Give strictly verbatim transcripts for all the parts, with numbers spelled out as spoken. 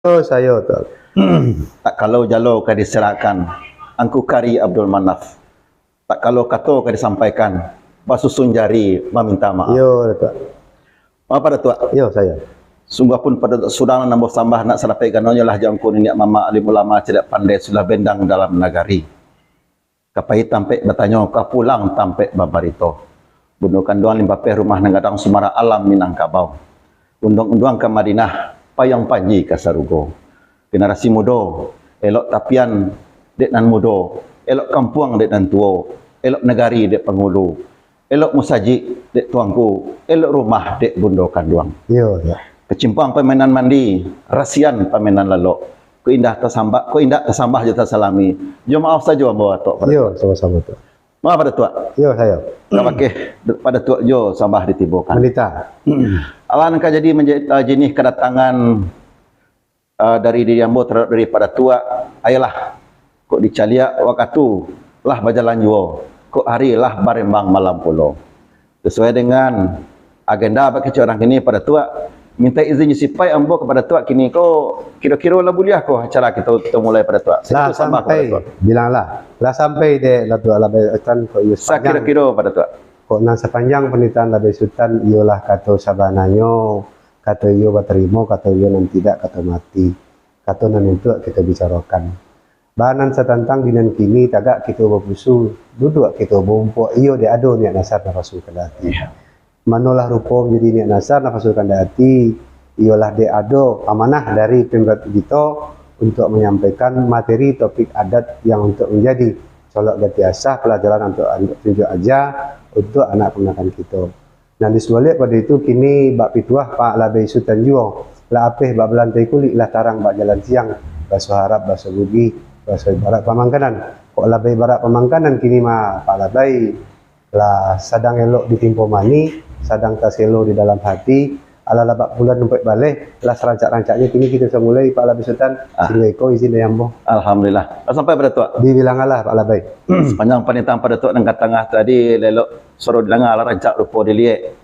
Yo, sayo tu. Tak kalau jalo ka diserahkan, Angku Kari Abdul Manaf. Tak kalau kato ka disampaikan, basusun jari maminta maaf. Yo, Datuak. Maaf, Pak Datuak. Yo, sayo. Sungguahpun Pak Datuak surang nan ambo sambah, nak sadapek ganonyo lah jo Angku niniak mamak alim ulama cadiak pandai sudah bendang dalam nagari. Ka pai tampek batanyo, ka pulang tampek babarito. Bundo kanduang limpapeh rumah nan gadang, sumarak alam Minangkabau. Unduang-unduang ka Madinah, payuang panji ka sarugo. Generasi mudo, elok tapian dek nan mudo, elok kampuang dek nan tuo, elok nagari dek pangulu, elok musajik dek tuangku, elok rumah dek bundo kanduang. Iyo, iyo. Kecimpang pamainan mandi, rasian pamainan lalok. Kok indak tasambah, kok indak tasambah jo tasalami, jo maaf sajo ambo, Datuak. Iyo, samo-samo, Tuak. Maaf, Datuak. Iyo, sayo. Ka bakeh Datuak jo sambah ditibokan. Mandita. Alah nan ka jadi menja-, eh, jinih kadatangan, eh, dari diri ambo taradok dari Pak Datuak, ayolah, kok dicaliak wakatu lah bajalan juo, kok hari lah barembang malam pulo. Sasuai dengan agenda bakeh urang kini, Pak Datuak, minta izin jo sipaik ambo ka Pak Datuak kini ko, kiro-kiro lah buliah ko acara kito, kito mulai, Pak Datuak? Lah sampai, bilanglah, lah sampai dek Datuak Labai Sutan kok iyo sapanjang. Sakiro-kiro, Pak Datuak. Kok nan sapanjang panitahan Labai Sutan, iyolah kato sabananyo, kato iyo batarimo, kato iyo nan tidak, kato mati, kato nan untuak kito bicarokan. Baa nan satantang di nan kini, tagak kito bapusu, duduak kito baumpuak, iyo dek ado niat nasa napasu kandak ati. Iya. Manolah rupo manjadi niat nasa napasu kandak ati, iyolah dek ado amanah dari pimpinan kito untuak manyampaikan materi topik adat yang untuak manjadi solok ganti asah palajaran untuak tunjuak aja untuak anak kamanakan kito. Nan di sabaliak pado itu, kini bak pituah Pak Labai Sutan juo, lah apeh bak balantai kulik, lah tarang bak jalan siang, baso Arab, baso Bugih, baso Barat Pamangkanan. Kok lah baibarat pamangkanan kini mah, Pak Labai, lah sadang elok ditimpo mani, sadang taselo di dalam hati, alah lah bak bulan ampek baleh, lah sarancak-rancaknyo kini kito samulai, Pak Labai Sutan, ah, singgo iko izin dari ambo. Alhamdulillah. Lah sampai pado Tuak? Dibilang alah, Pak Labai. Sapanjang panitahan pado Tuak nan ka tangah tadi, elok suaro didanga, lah rancak rupo diliek.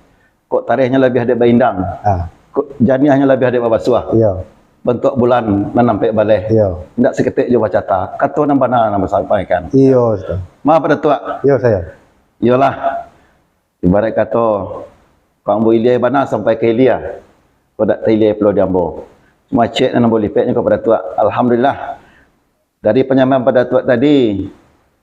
Kok tarehnyo labiah dek baindang. Ah. Kok janiahnyo labiah dek babasuah. Iyo. Bantuak bulan nan ampek baleh. Iyo. Indak saketek juo bacata. Kato nan bana nan basampaikan. Iyo, Ustaz. Maaf pado Tuak. Iyo, sayo. Iyolah. Ibarat kato, kok ambo ilia bana sampai ka ilia. Kok dak tailia pulo di ambo. Cuma ciek nan ambo lipeknyo kapado Tuak. Alhamdulillah. Dari panyampaian pado Tuak tadi,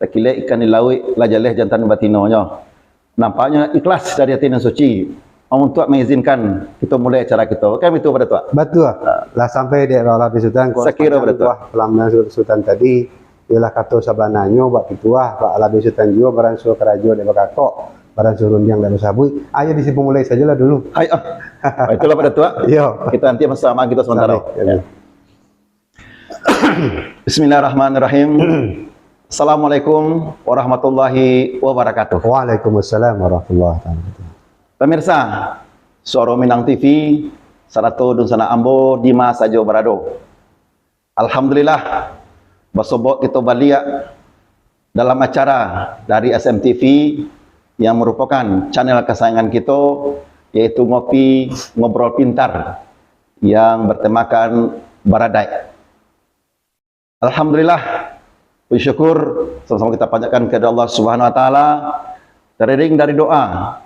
takilek ikan di lauik, lah jaleh jantan batinonyo. Nampaknyo ikhlas dari ati nan suci, untuak mangizinkan kito mulai acara kito. Kan itu pado Tuak? Batua. Ah. Lah sampai dek Pak Labai Sutan, kok sakiro pado Tuak. Buah pelampiasan Sutan tadi, iyolah kato sabananyo, bak pituah, Pak Labai Sutan juo, baransua karajo dek bakakok, baransua rundiang dek basabuik. Ayo di siko mulai sajolah dulu. Ayo. Itulah pado Tuak. Iyo. Kito nanti sama kito sementara. Sampai. Ya. Bismillahirrahmanirrahim. Assalamualaikum warahmatullahi wabarakatuh. Waalaikumsalam warahmatullahi wabarakatuh. Pemirsa, Suaro Minang T V, sarato dunsanak ambo di ma sajo barado. Alhamdulillah, basobok kito baliak dalam acara dari S M T V yang merupakan channel kesayangan kito, yaitu Ngopi Ngobrol Pintar yang bertemakan Baradaik. Alhamdulillah, puji syukur sama-sama kita panjatkan kepada Allah Subhanahu Wa Taala. Teriring dari doa,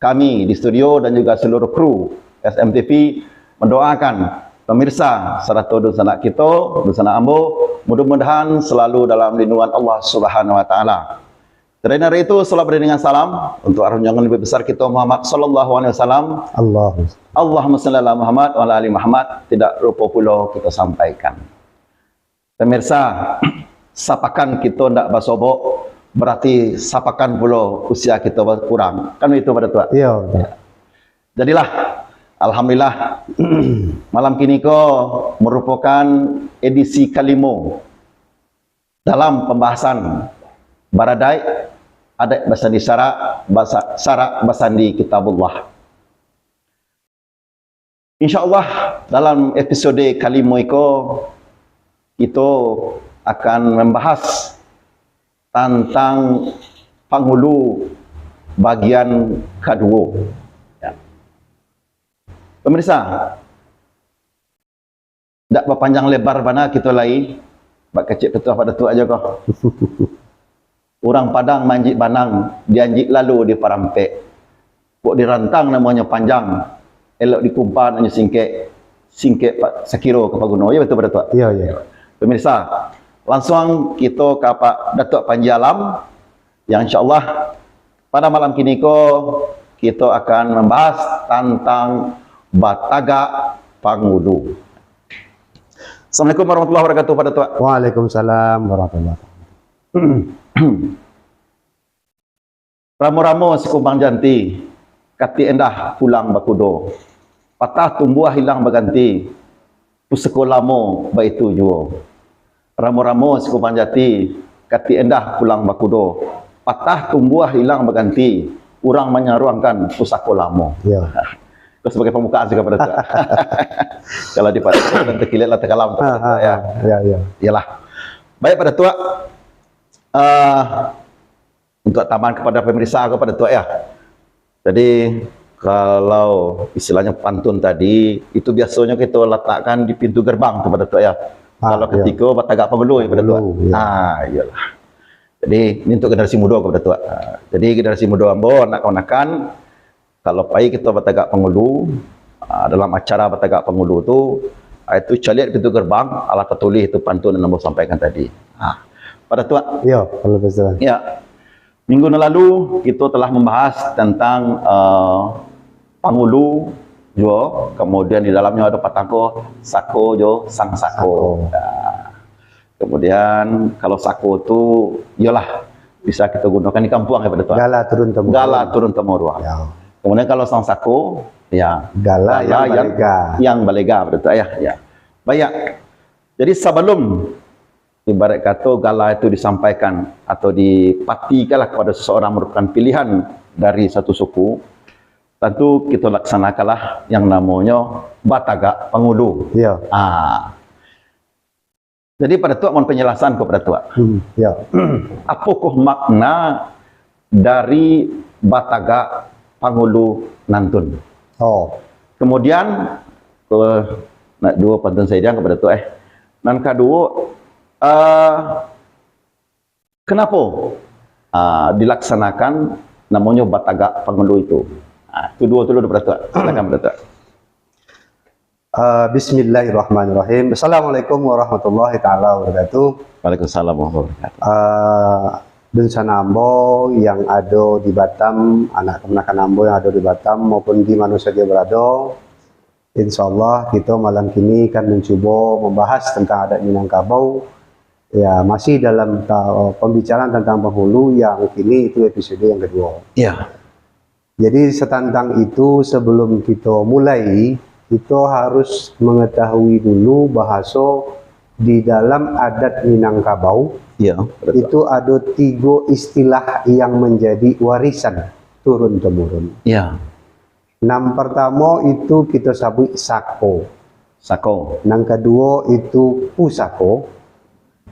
kami di studio dan juga seluruh kru S M T V mendoakan pemirsa sarato dunsanak kito, dunsanak ambo, mudah-mudahan selalu dalam lindungan Allah Subhanahu Wa Taala. Selain dari itu, salawat beriringan salam untuk arwah junjungan Nabi besar kito Muhammad sallallahu alaihi wasallam. Allahumma. Allahumma shalli ala Muhammad wa ala ali Muhammad. Tidak lupa pulo kita sampaikan. Pemirsa, sapakan kito ndak basobok, berarti sapakan pulo usia kito berkurang. Kan itu pado Tuak? Iya, betul. Jadilah, alhamdulillah, malam kini ko merupakan edisi kalimo dalam pembahasan Baradaik, Adaik Basandi Syarak, basa-, Syarak Basandi Kitabullah. Insya Allah, dalam episode kalimo iko, kito akan membahas tantang pangulu bagian kaduo. Ya. Pemirsa, Dak bapanjang lebar bana kito lai, bak kecek petuah Pak Datuak ajo ko. Urang Padang manjik banang, dianjik lalu diparampek. Kok dirantang namonyo panjang, elok dikumpa namonyo singkek, singkek pa-, sakiro ka paguno. Iyo, betul, Pak Datuak? Iyo, iyo. Pemirsa, langsuang kito ka Pak Datuak Panji Alam, yang insyaallah pada malam kini ko kito akan membahas tentang batagak pangulu. Assalamualaikum warahmatullahi wabarakatuh, Pak Datuak. Waalaikumsalam warahmatullahi wabarakatuh. Ramo-ramo sikumbang janti, katik endah pulang bakudo. Patah tumbuah hilang baganti, pusako lamo baitu juo. Ramo-ramo sikumbang janti, katik endah pulang bakudo. Patah tumbuah hilang baganti, urang manyaruangkan pusako lamo. Ya. Itu sebagai pembukaan sajo, Pak Datuak. Kalau di Pak Datuak, nanti kilat lah tenggelam, Pak Datuak, ya. Ya, ya. Iyalah. Baik, Pak Datuak. Eh, untuk taman kepada pemirsa ko, Pak Datuak, ya. Jadi, kalau istilahnya pantun tadi, itu biasonyo kito latakkan di pintu gerbang tu, Pak Datuak, ya. Ah, kalau iya. Katiko batagak pangulu, ya, Pak Datuak. Pangulu, iya. Ah, iyalah. Jadi, ini untuk generasi mudo ko, Pak Datuak. Ah, jadi, generasi mudo ambo, anak kamanakan, kalau pai kito batagak pangulu, ah, dalam acara batagak pangulu tu, ah, itu caliak pintu gerbang, alah tatulih tu pantun yang ambo sampaikan tadi. Ah, Pak Datuak. Iya, kalau betul. Ya. Minggu nan lalu, kito telah membahas tentang, eh, pangulu juo, kemudian di dalamnya ada patangko, sako jo sang sako. Sako. Ya. Kemudian, kalau sako tu, iyalah, bisa kito gunokan di kampuang, ya, Pak Datuak. Gala turun temurun. Gala turun temurun. Ya. Kemudian, kalau sang sako, ya, gala gala yang yang, balega. Yang balega, Pak Datuak, ya, ya. Baik. Jadi, sabalum ibarat kato gala itu disampaikan atau dipatikanlah kepada seseorang merupakan pilihan dari satu suku, tantu kito laksanakanlah yang namonyo batagak pangulu. Iya. Ah. Jadi, Pak Datuak, mohon penjelasan ko, Pak Datuak. Hmm, iya. Apokoh makna dari batagak pangulu nantun? Oh. Kemudian, eh, nak duo pantun sajo ka Pak Datuak, eh. Nan kaduo, eh, kenapo, ah, dilaksanakan namonyo batagak pangulu itu? Ah, itu duo tu dulu, Pak Datuak. Silakan, Pak Datuak. Ah, bismillahirrahmanirrahim. Assalamualaikum warahmatullahi taala wabarakatuh. Waalaikumsalam warahmatullahi wabarakatuh. Ah, dunsanak ambo yang ado di Batam, anak kamanakan ambo yang ado di Batam maupun di mano sajo barado, insyaallah kito malam kini kan mancubo mambahas tantang adat Minangkabau. Ya, masih dalam ta-, pambicaraan tantang pangulu yang kini itu episode yang kaduo. Ya. Jadi, satantang itu, sabalum kito mulai, kito harus mangatahui dulu bahaso di dalam adat Minangkabau, iya, betul, itu ado tigo istilah yang manjadi warisan turun-temurun. Iya. Nan partamo itu kito sabuik sako. Sako. Nan kaduo itu pusako.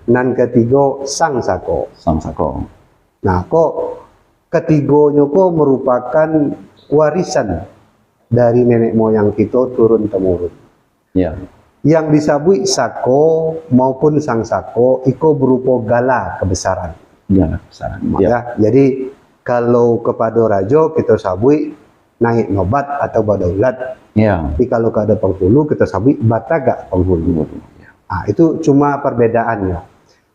Nan katigo, sang sako. Sang sako. Nah, ko katigonyo ko marupakan warisan dari nenek moyang kito turun temurun. Ya. Yang disabuik sako maupun sang sako, iko berupo gala kebesaran. Gala kebesaran. Ya. Ya, jadi kalau kapado rajo kito sabuik naik nobat atau badaulat. Ya. Tapi kalau kapado panghulu kito sabuik batagak panghulu. Ya. Ah, itu cuma perbedaannya.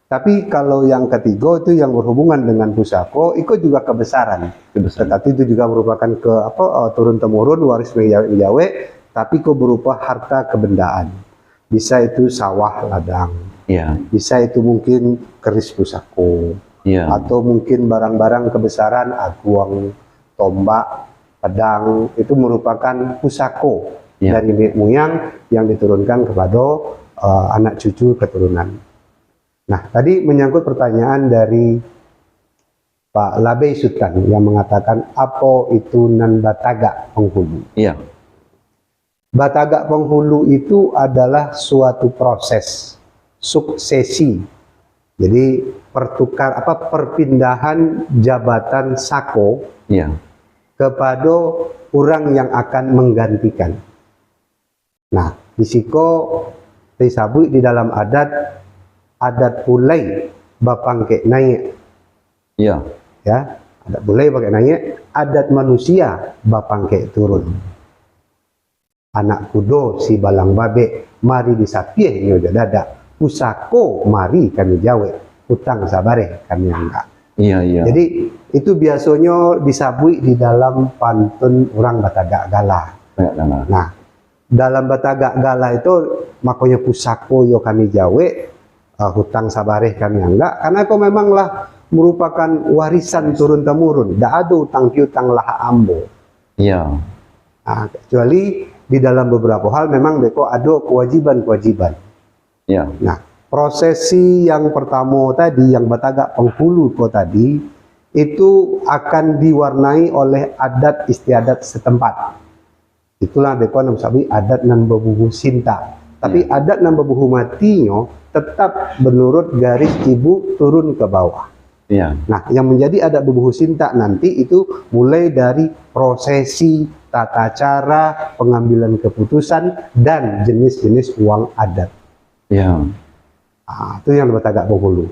Tapi kalau yang katigo itu yang berhubungan dengan pusako, iko juga kebesaran. Kebesaran. Tetapi itu juga merupakan ke, apa, eh, turun temurun, waris menjawek-menjawek, tapi ko berupa harta kebendaan. Bisa itu sawah ladang. Ya. Bisa itu mungkin keris pusako. Ya. Atau mungkin barang-barang kebesaran, aguang, tombak, pedang, itu merupakan pusako, ya, dari nenek moyang yang diturunkan kepada, eh, anak cucu keturunan. Nah, tadi menyangkut pertanyaan dari Pak Labei Sutan yang mengatakan, "Apo itu nan batagak panghulu?" Iya. Batagak panghulu itu adalah suatu proses suksesi. Jadi, pertukar-, apa, perpindahan jabatan sako, iya, kepada orang yang akan menggantikan. Nah, di siko Disabuik di dalam adat, adat pulai bapangkek naiak. Iya. Ya, adat pulai bapangkek naiak, adat manusia bapangkek turun. Anak kudo si balang babek, mari disapiah inyo jo dadak. Pusako mari kami jawek, utang sabareh kami anggak. Iya, iya. Jadi, itu biasonyo disabuik di dalam pantun urang batagak gala. Banyak nama. Nah, dalam batagak gala itu, makonyo pusako yo kami jawek, eh, hutang sabareh kami anggak, karena itu memanglah merupakan warisan turun-temurun. Dak ado utang piutang lahak ambo. Iya. Ah, kecuali di dalam beberapa hal memang beko ado kewajiban-kewajiban. Iya. Nah, prosesi yang pertama tadi, yang batagak penghulu ko tadi, itu akan diwarnai oleh adat istiadat setempat. Itulah beko nan disabuik adat nan babuhu sintak. Tapi Iya. adat nan babuhu matinyo tetap menurut garis ibu turun ke bawah. Iya. Nah, yang menjadi adat babuhu sintak nanti itu mulai dari prosesi, tata cara, pengambilan keputusan, dan jenis-jenis uang adat. Iya. Ah, itu yang batagak penghulu.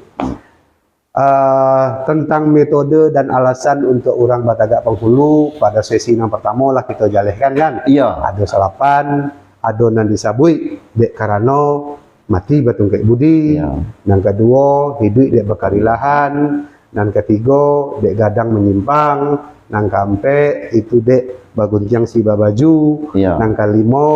Ah, tentang metode dan alasan untuk urang batagak penghulu, pada sesi yang pertama lah kita jalehkan, kan? Iya. Ado salapan, ado nan disabuik dek karano mati batungkek budi. Iya. Nan kaduo, hiduik dek bakarilahan. Nan katigo, dek gadang manyimpang. Nan kaampek, itu dek baguntiang si babaju. Iya. Nan kalimo,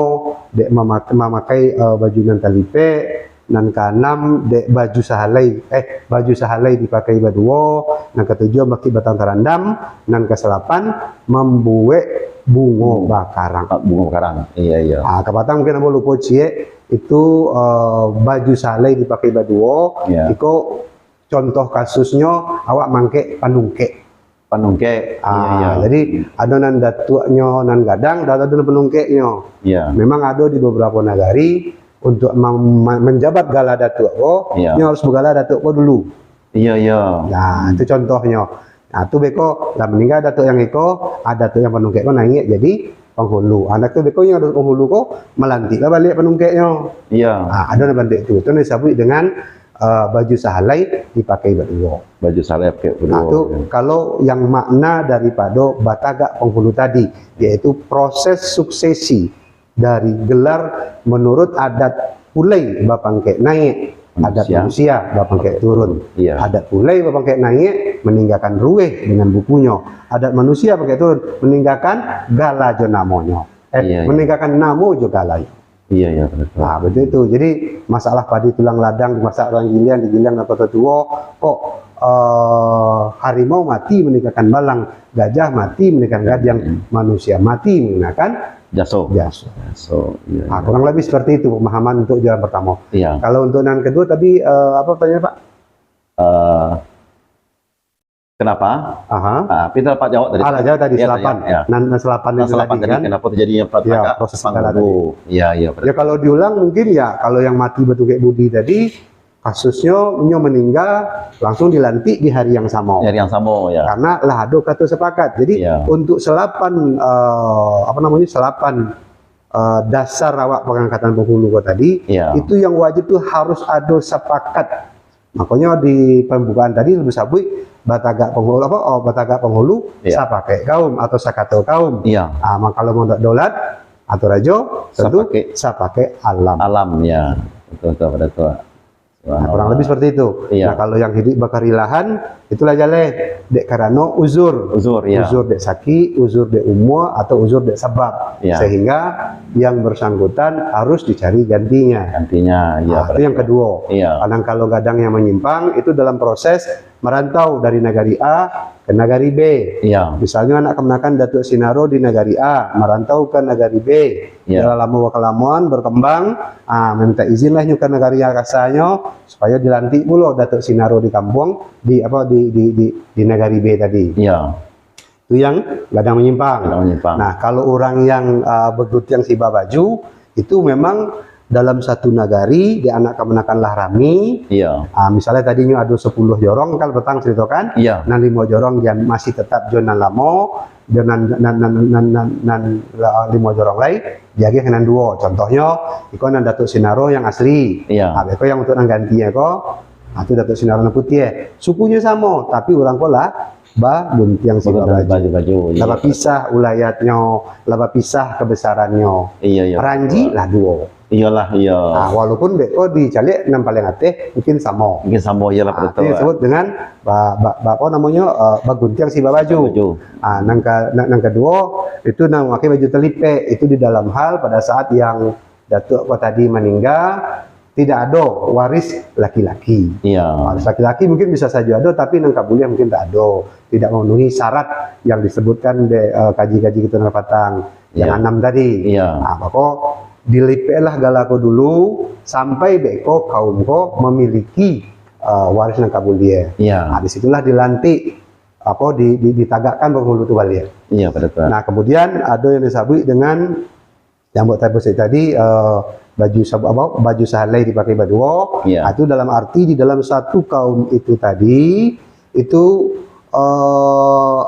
dek mamak-, mamakai, eh, baju nan talipek. Nan kaanam, dek baju sahalai, eh, baju sahalai dipakai baduo. Nan katujuah, bakik batang tarandam. Nan kasalapan, mambuek bungo bakarang. Ah, bungo bakarang. Iya, iya. Ah, kapatang mungkin ambo lupo ciek, itu, eh, baju sahalai dipakai baduo. Iya. Iko contoh kasusnyo, awak mangkek panungkek. Panungkek. Ah, Iya, iya. Jadi ado nan datuaknyo nan gadang, dan ado nan panungkeknyo. Iya. Memang ado di beberapa nagari untuk mem-, menjabat gala datuak ko, Iya. nyo harus bagala datuak ko dulu. Iya, iya. Nah, itu contohnyo. Nah, tu beko lah maningga datuak yang iko, ah, datuak yang panungkek ko naiak jadi penghulu. Ah, datuak beko yang ado penghulu ko malantik lah baliak panungkeknyo. Iya. Ah, ado nan bantuak itu. Itu nan disabuik dengan, eh, baju sahalai dipakai baduo. Baju sahalai pakai baduo. Nah, tu kalau yang makna daripado batagak penghulu tadi, yaitu proses suksesi dari gelar menurut adat pulai bapangkek naiak, adat Manusia. Manusia bapangkek turun. Iya. Adat pulai bapangkek naiak meninggakan rueh dengan bukunyo. Adat manusia pangkek turun meninggakan gala jo namonyo. Eh, Iya, iya. Meninggakan namo jo galanyo. Iya, iya, betul. Nah, betul itu. Jadi, masalah padi tulang ladang dimasak urang giliang, digiliang nan kota tuo, kok, eh, harimau mati meninggalkan balang, gajah mati meninggalkan gadiang, Hmm. Manusia mati meninggalkan Jaso. Jaso. Jaso. Iya, Nah, iya. kurang lebih seperti itu pemahaman untuk jalan pertama. Iya. Kalau untuk nan kedua tadi, eh, apa pertanyaan, Pak? Eh, kenapa? Aha. Ah, kita dapat jawab tadi. Ah, lah jawab tadi, Iya, salapan. Iya. Nan, nan salapan Nah, itu salapan tadi, tadi, kan? Kenapa terjadinya Iya, petaka proses panggung petaka dulu? Iya, iya. Ya, kalau diulang mungkin ya, kalau yang mati batungkek budi tadi, kasusnyo nyo meninggal langsung dilantik di hari yang sama. Hari yang sama, ya. Karena lah ado kato sepakat. Jadi, Iya. untuk salapan, eh, apa namanya, salapan, eh, dasar awak pengangkatan penghulu ko tadi, Iya. itu yang wajib tu harus ado sepakat. Makanya di pembukaan tadi lebih sabuik batagak penghulu, apa, oh, batagak penghulu, Iya. sapakek kaum atau sakato kaum. Iya. Ah, maka kalau mau daulat atau rajo, tentu Sapakek. Sapakek alam. Alam, ya. Betul, betul, betul. Nah, kurang lebih seperti itu. Iya. Nah, kalau yang hiduik bakarilahan, itulah jaleh. Dek karano uzur. Uzur, ya. Uzur dek sakik, uzur dek umua, atau uzur dek sabab. Iya. Sehingga yang bersangkutan harus dicari gantinya. Gantinya, iya, Nah, itu berarti. Yang kedua. Iya. Kadang kalau gadang yang manyimpang, itu dalam proses merantau dari nagari A ke nagari B. Iya. Misalnya anak kamanakan Datuak Sinaro di nagari A, merantau ke nagari B. Iya. Lama-lama kelamaan berkembang, ah, minta izin lah nyo ke nagari asalnyo, supaya dilantik pulo Datuak Sinaro di kampuang, di apa, di, di, di, di nagari B tadi. Iya. Itu yang gadang manyimpang. Gadang manyimpang. Nah, kalau urang yang, ah, bagutiang sibah baju, itu memang dalam satu nagari, di anak kamanakan lah rami. Iya. Ah, misalnya tadinyo ado sapuluah jorong, kalau patang caritokan, iya, nan limo jorong jan masih tetap jo nan lamo, jo nan, nan, nan, nan, nan, nan, ah, limo jorong lai, diagiah ka nan duo. Contohnyo, iko nan Datuak Sinaro yang asli. Iya. Ah, beko yang untuk nan ganti ko, ah, tu Datuak Sinaro nan putiah. Sukunyo samo, tapi urang ko lah baguntiang si babaju. Baguntiang baju-baju, iya. Lah bapisah ulayatnyo, lah bapisah kabesarannyo. Iya, iya, ranji betul. Lah duo. Iyalah, iya. Ah, walaupun beko dicaliak nan paling ateh mungkin samo. Mungkin samo, iyalah, ah, betul. Itu yang disebut dengan ba-, ba-, ba-, apa namonyo, eh, baguntiang si babaju. Babaju. Ah, nan ka-, nan, nan kaduo, itu nan mamakai baju talipek. Itu di dalam hal pada saat yang Datuak ko tadi maningga, tidak ado waris laki-laki. Iya. Waris laki-laki mungkin bisa sajo ado, tapi nan ka buliah mungkin tak ado. Tidak memenuhi syarat yang disebutkan dek, eh, kaji-kaji kito nan patang, yang, iya, anam tadi. Iya. Ah, mako, dilipeklah gala ko dulu, sampai beko kaum ko memiliki, eh, waris nan ka buliah. Iya. Ah, di situlah dilantik, apa, di, di, ditagakkan panghulu tu baliak. Iya, betul. Nah, kemudian ado yang disabuik dengan yang buat tadi, eh, baju sab-, apa, baju sahalai dipakai baduo. Iya. Ah, itu dalam arti di dalam satu kaum itu tadi, itu, eh,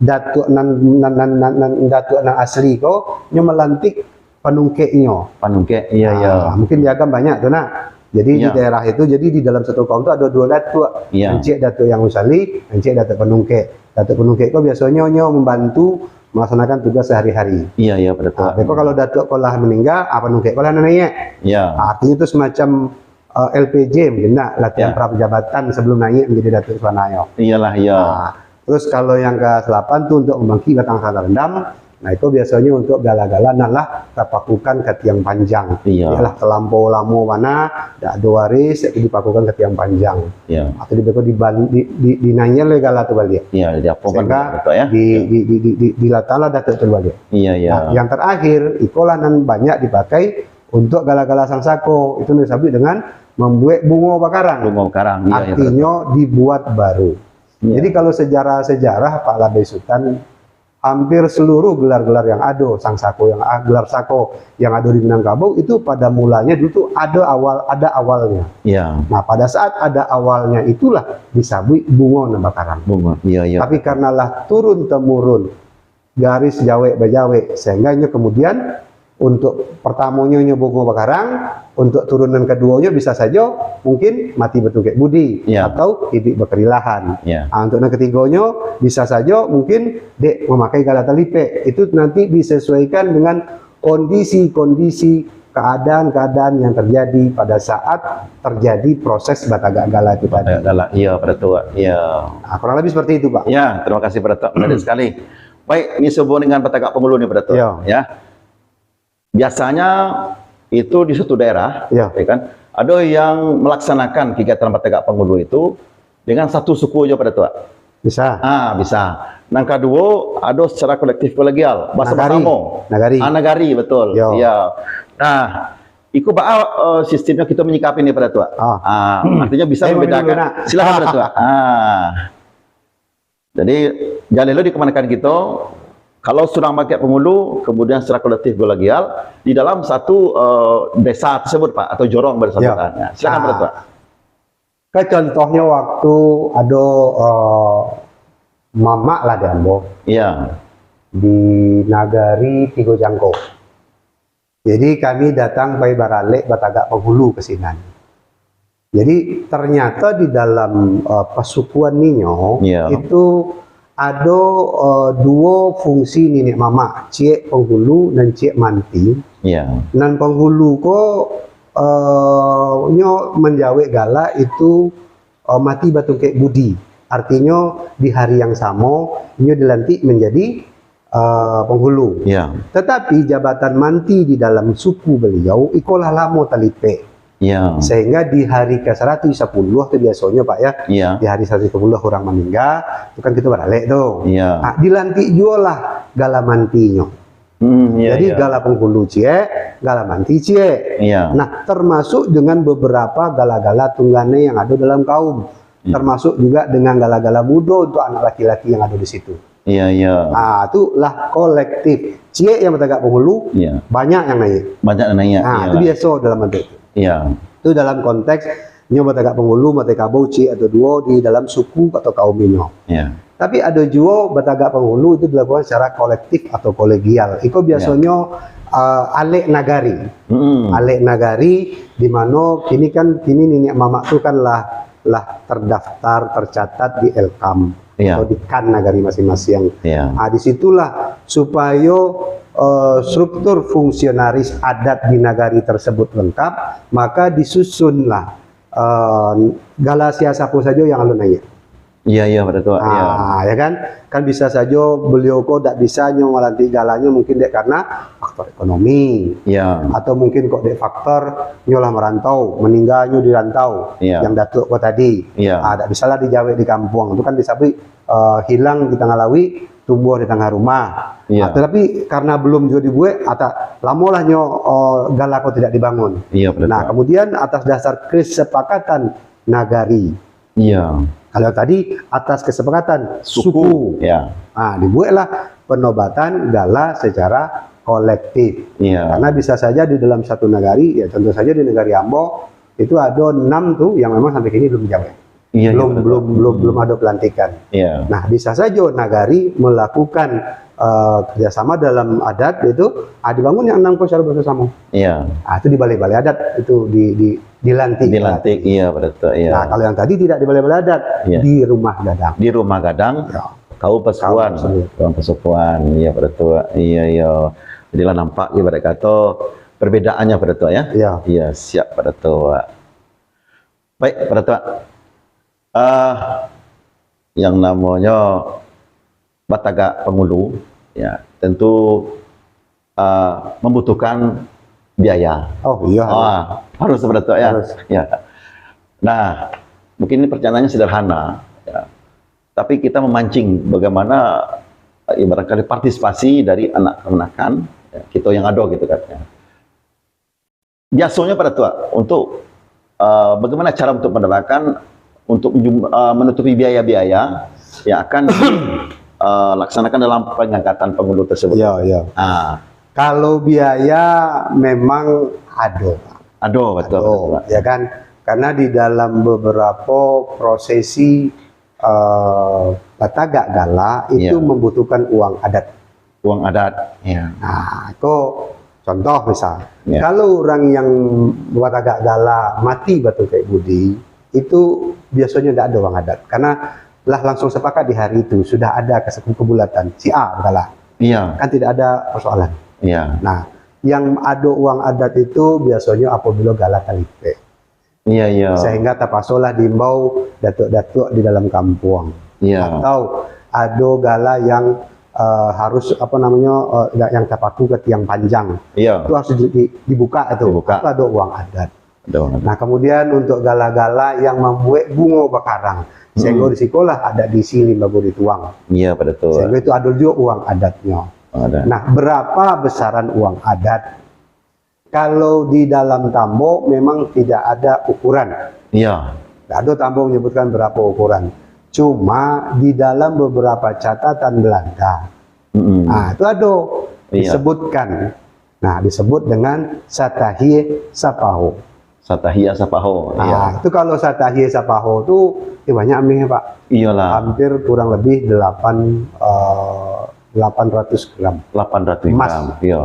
datuak nan, nan, nan, nan, nan, datuak nan asli ko, nyo melantik panungkeknyo. Panungkek, iya, iya. Ah, mungkin di Agam banyak tu, nah. Jadi, di, iya, daerah itu, jadi di dalam satu kaum tu ada dua datuak. Iya. Encik datuak yang usali, encik datuak panungkek. Datuak panungkek ko biasonyo nyo membantu melaksanakan tugas sehari-hari. Iya, iya, betul. Ah, beko kalau datuak ko lah meninggal, ah, panungkek ko lah nan naiak. Iya. Ah, artinya itu semacam, eh, L P J mungkin, nah, latihan, iya, pra pejabatan sebelum naiak menjadi datuak sabananyo. Iyalah, iya. Ah, terus kalau yang kasalapan tu untuk membangkik batang sangkar rendam, nah, itu biasonyo untuk gala-gala nan lah tapakukan ka tiang panjang. Iya. Yalah, talampau lamo bana, dak ado waris, itu dipakukan ka tiang panjang. Iya. Atau di, di, di, dinaiak lai gala tu baliak. Iya, diapokan. Sehingga betul, ya. Di, iya, di, di, di, di, dilataklah datuak tu baliak. Iya, iya. Nah, yang terakhir, ikolah nan banyak dipakai untuk gala-gala sangsako. Itu nan disebut dengan membuat bungo bakarang. Bungo bakarang, iya, iya, betul. Artinyo dibuat baru. Iya. Jadi kalau sejarah-sejarah Pak Labai Sutan, hampir seluruh gelar-gelar yang ado, sangsako yang a-, gelar sako yang ado di Minangkabau itu pada mulanya dulu tu ada awal, ada awalnya. Iya. Nah, pada saat ada awalnya itulah disabuik bungo nan bakarang. Bungo, iya, iya. Tapi karena lah turun temurun garis jawek bajawek, sehingga inyo kemudian untuk pertamonyo inyo bungo bakarang, untuk turun nan kaduonyo bisa sajo mungkin mati batungkek budi, ya, atau iduik bakarilahan. Ya. Ah, untuk nan katigonyo bisa sajo mungkin dek mamakai gala talipek. Itu nanti disesuaikan dengan kondisi-kondisi, keadaan-keadaan yang terjadi pada saat terjadi proses batagak gala itu tadi. Batagak gala, iya, pada tu, iya. Ah, kurang lebih seperti itu, Pak. Ya, terima kasih pada tu, menarik sekali. Baik, ini sehubungan dengan batagak pangulu ni, pada tu. Ya. Ya. Biasanya itu di suatu daerah, ya, ya kan, ada yang melaksanakan kegiatan batagak pangulu itu dengan satu suku aja, pada tu. Bisa. Ah, bisa. Nan kaduo, ada secara kolektif kolegial, basamo-basamo. Nagari. Nagari. Ah, nagari, betul. Yo. Ya. Nah, iko baa, eh, sistemnya kita menyikapi ni, pada tu. Ah. Ah, artinya bisa membedakan. Saya mau minum dulu, nak. Silakan, pada tu. Ah. Jadi, jaleh lo di kamanakan kito, kalau surang batagak pangulu, kemudian secara kolektif kolegial, di dalam satu, eh, desa tersebut, Pak, atau jorong pada, ya, sambutannya. Silakan, Pak Ketua. Ke contohnyo waktu ado, eh, mamak lah di ambo. Iya. Di nagari Tigo Jangko. Jadi, kami datang pai baralek batagak pangulu ka sinan. Jadi, ternyata di dalam, eh, pasukuan ninyo, ya, itu ado, eh, duo fungsi niniak mamak, ciek pangulu nan ciek manti. Ya. Nan pangulu ko, eh, nyo manjawek gala itu, eh, mati batungkek budi. Artinyo, di hari yang samo, inyo dilantik menjadi eh, pangulu. Ya. Tetapi jabatan manti di dalam suku baliau, iko lah lamo talipek. Ya. Sehingga di hari ka saratuih sapuluah tu biasonyo, Pak, ya. Ya. Di hari saratuih sapuluah urang maningga, tu kan kito baralek tu. Ya. Ah, dilantik juolah gala mantinyo. Hmm, ya. Jadi, ya, gala pangulu ciek, gala manti ciek. Ya. Nah, termasuk dengan beberapa gala-gala tungganai yang ado dalam kaum. Ya. Termasuk juga dengan gala-gala mudo untuk anak laki-laki yang ado di situ. Iya, iya. Ah, tu lah kolektif. ciek yang batagak pangulu, Iya. banyak yang naiak. Banyak yang naiak. Nah, Iya. Itu biaso dalam bantuak itu. Iya. Itu dalam konteks nyo batagak pangulu, batagak kabau ciek atau duo di dalam suku atau kaum inyo. Iya. Tapi ado juo batagak pangulu itu dilakukan secara kolektif atau kolegial. Iko biasonyo uh, alek nagari. Mm-mm. Alek nagari di mano kini kan kini niniak mamak tu kan lah lah terdaftar, tercatat di L K A M Iya. atau di kan nagari masing-masing. Iya. Ah, di situlah supayo uh, struktur fungsionaris adat di nagari tersebut lengkap, maka disusunlah uh, gala sia sapo sajo yang alun naiak. Iya, iya, betul. Iya. Ah, ya kan? Kan bisa sajo beliau ko dak bisa nyo malantik galanyo mungkin dek karena faktor ekonomi. Iya. Atau mungkin kok dek faktor nyo lah merantau, meninggal nyo di rantau Iya. yang datuak ko tadi. Iya. Ah, dak bisalah dijawek di kampuang. Itu kan disebut uh, hilang di tangah lauik, tumbuh di tangah rumah. Iya. Ah, tetapi karena belum juga dibuat, atau lamolah nyo uh, gala ko tidak dibangun. Iya, betul. Nah, kemudian atas dasar kesepakatan nagari. Iya. Kalau tadi atas kesepakatan Suku. suku, Ya. Nah, dibuatlah penobatan gala secara kolektif. Iya. Karena bisa saja di dalam satu nagari, ya contoh saja di negari ambo itu ada enam tu yang memang sampai kini belum dijawek. Iya, belum iya, betul. belum belum belum ada pelantikan. Iya. Nah, bisa saja nagari melakukan uh, kerjasama dalam adat itu, ah, dibangun yang enam ko secara bersama. Iya. Ah, itu di balai-balai adat itu di, di dilantik. Dilantik, iya, betul, iya. Nah, kalau yang tadi tidak di balai-balai adat, Iya. di rumah gadang. Di rumah gadang, Ya. kaum pasukuan. Kaum pasukuan. Kaum pasukuan, iya, betul. Iya, iya. Jadilah nampak ibarat kata perbedaannya, betul, ya. Iya. Iya, siap, betul. Baik, betul. Ah, yang namanya batagak pangulu, ya, tentu ah, membutuhkan biaya. Oh, iya. Ah, harus, betul, ya. Harus. Ya. Nah, mungkin ini pertanyaannya sederhana, ya. Tapi kita memancing bagaimana, eh, barangkali partisipasi dari anak kamanakan, ya, kita yang ada gitu kan. Ya. Biasanya, pada tu, untuk, eh, bagaimana cara untuk mendapatkan, untuk menjum- eh, menutupi biaya-biaya yang akan eh, laksanakan dalam pengangkatan pangulu tersebut. Iya, iya. Ah, Kalau biaya memang ada. Ada, betul, Ada, betul. Ya kan? Karena di dalam beberapa prosesi eh, batagak gala itu Ya. membutuhkan uang adat. Uang adat, ya. Nah, ko contoh misal, Ya. kalau orang yang batagak gala mati batungkek budi, itu biasanya tidak ada uang adat karena lah langsung sepakat di hari itu sudah ada kes- kebulatan si A gala, Iya. kan tidak ada persoalan. Iya. Nah, yang ada uang adat itu biasanya apabila gala talipek. Iya, iya. Sehingga tapasolah diimbau datuak-datuak di dalam kampuang. Iya. Atau ada gala yang uh, harus apa namanya uh, yang tapaku ke tiang panjang. Iya. Itu harus di, di, dibuka itu. Dibuka. Itu ada uang adat. Ada uang adat. Nah, kemudian untuk gala-gala yang membuat bungo bakarang, sehingga Hmm. di sikolah ada diisi limbago dituang. Iya, pada tu. Sehingga itu ada juga uang adatnya. Ada. Nah, berapa besaran uang adat? Kalau di dalam tambo memang tidak ada ukuran. Iya. Tidak ada tambo menyebutkan berapa ukuran. Cuma di dalam beberapa catatan Belanda, Mm-mm. nah, itu ada Iya. disebutkan. Nah, disebut dengan satahie sapaho. Satahie sapaho. Iya. Nah, itu kalau satahie sapaho tu ya banyak ameh, Pak. Iyalah. Hampir kurang lebih delapan eh, delapan ratus gram. Delapan ratus Emas. Gram. Iya.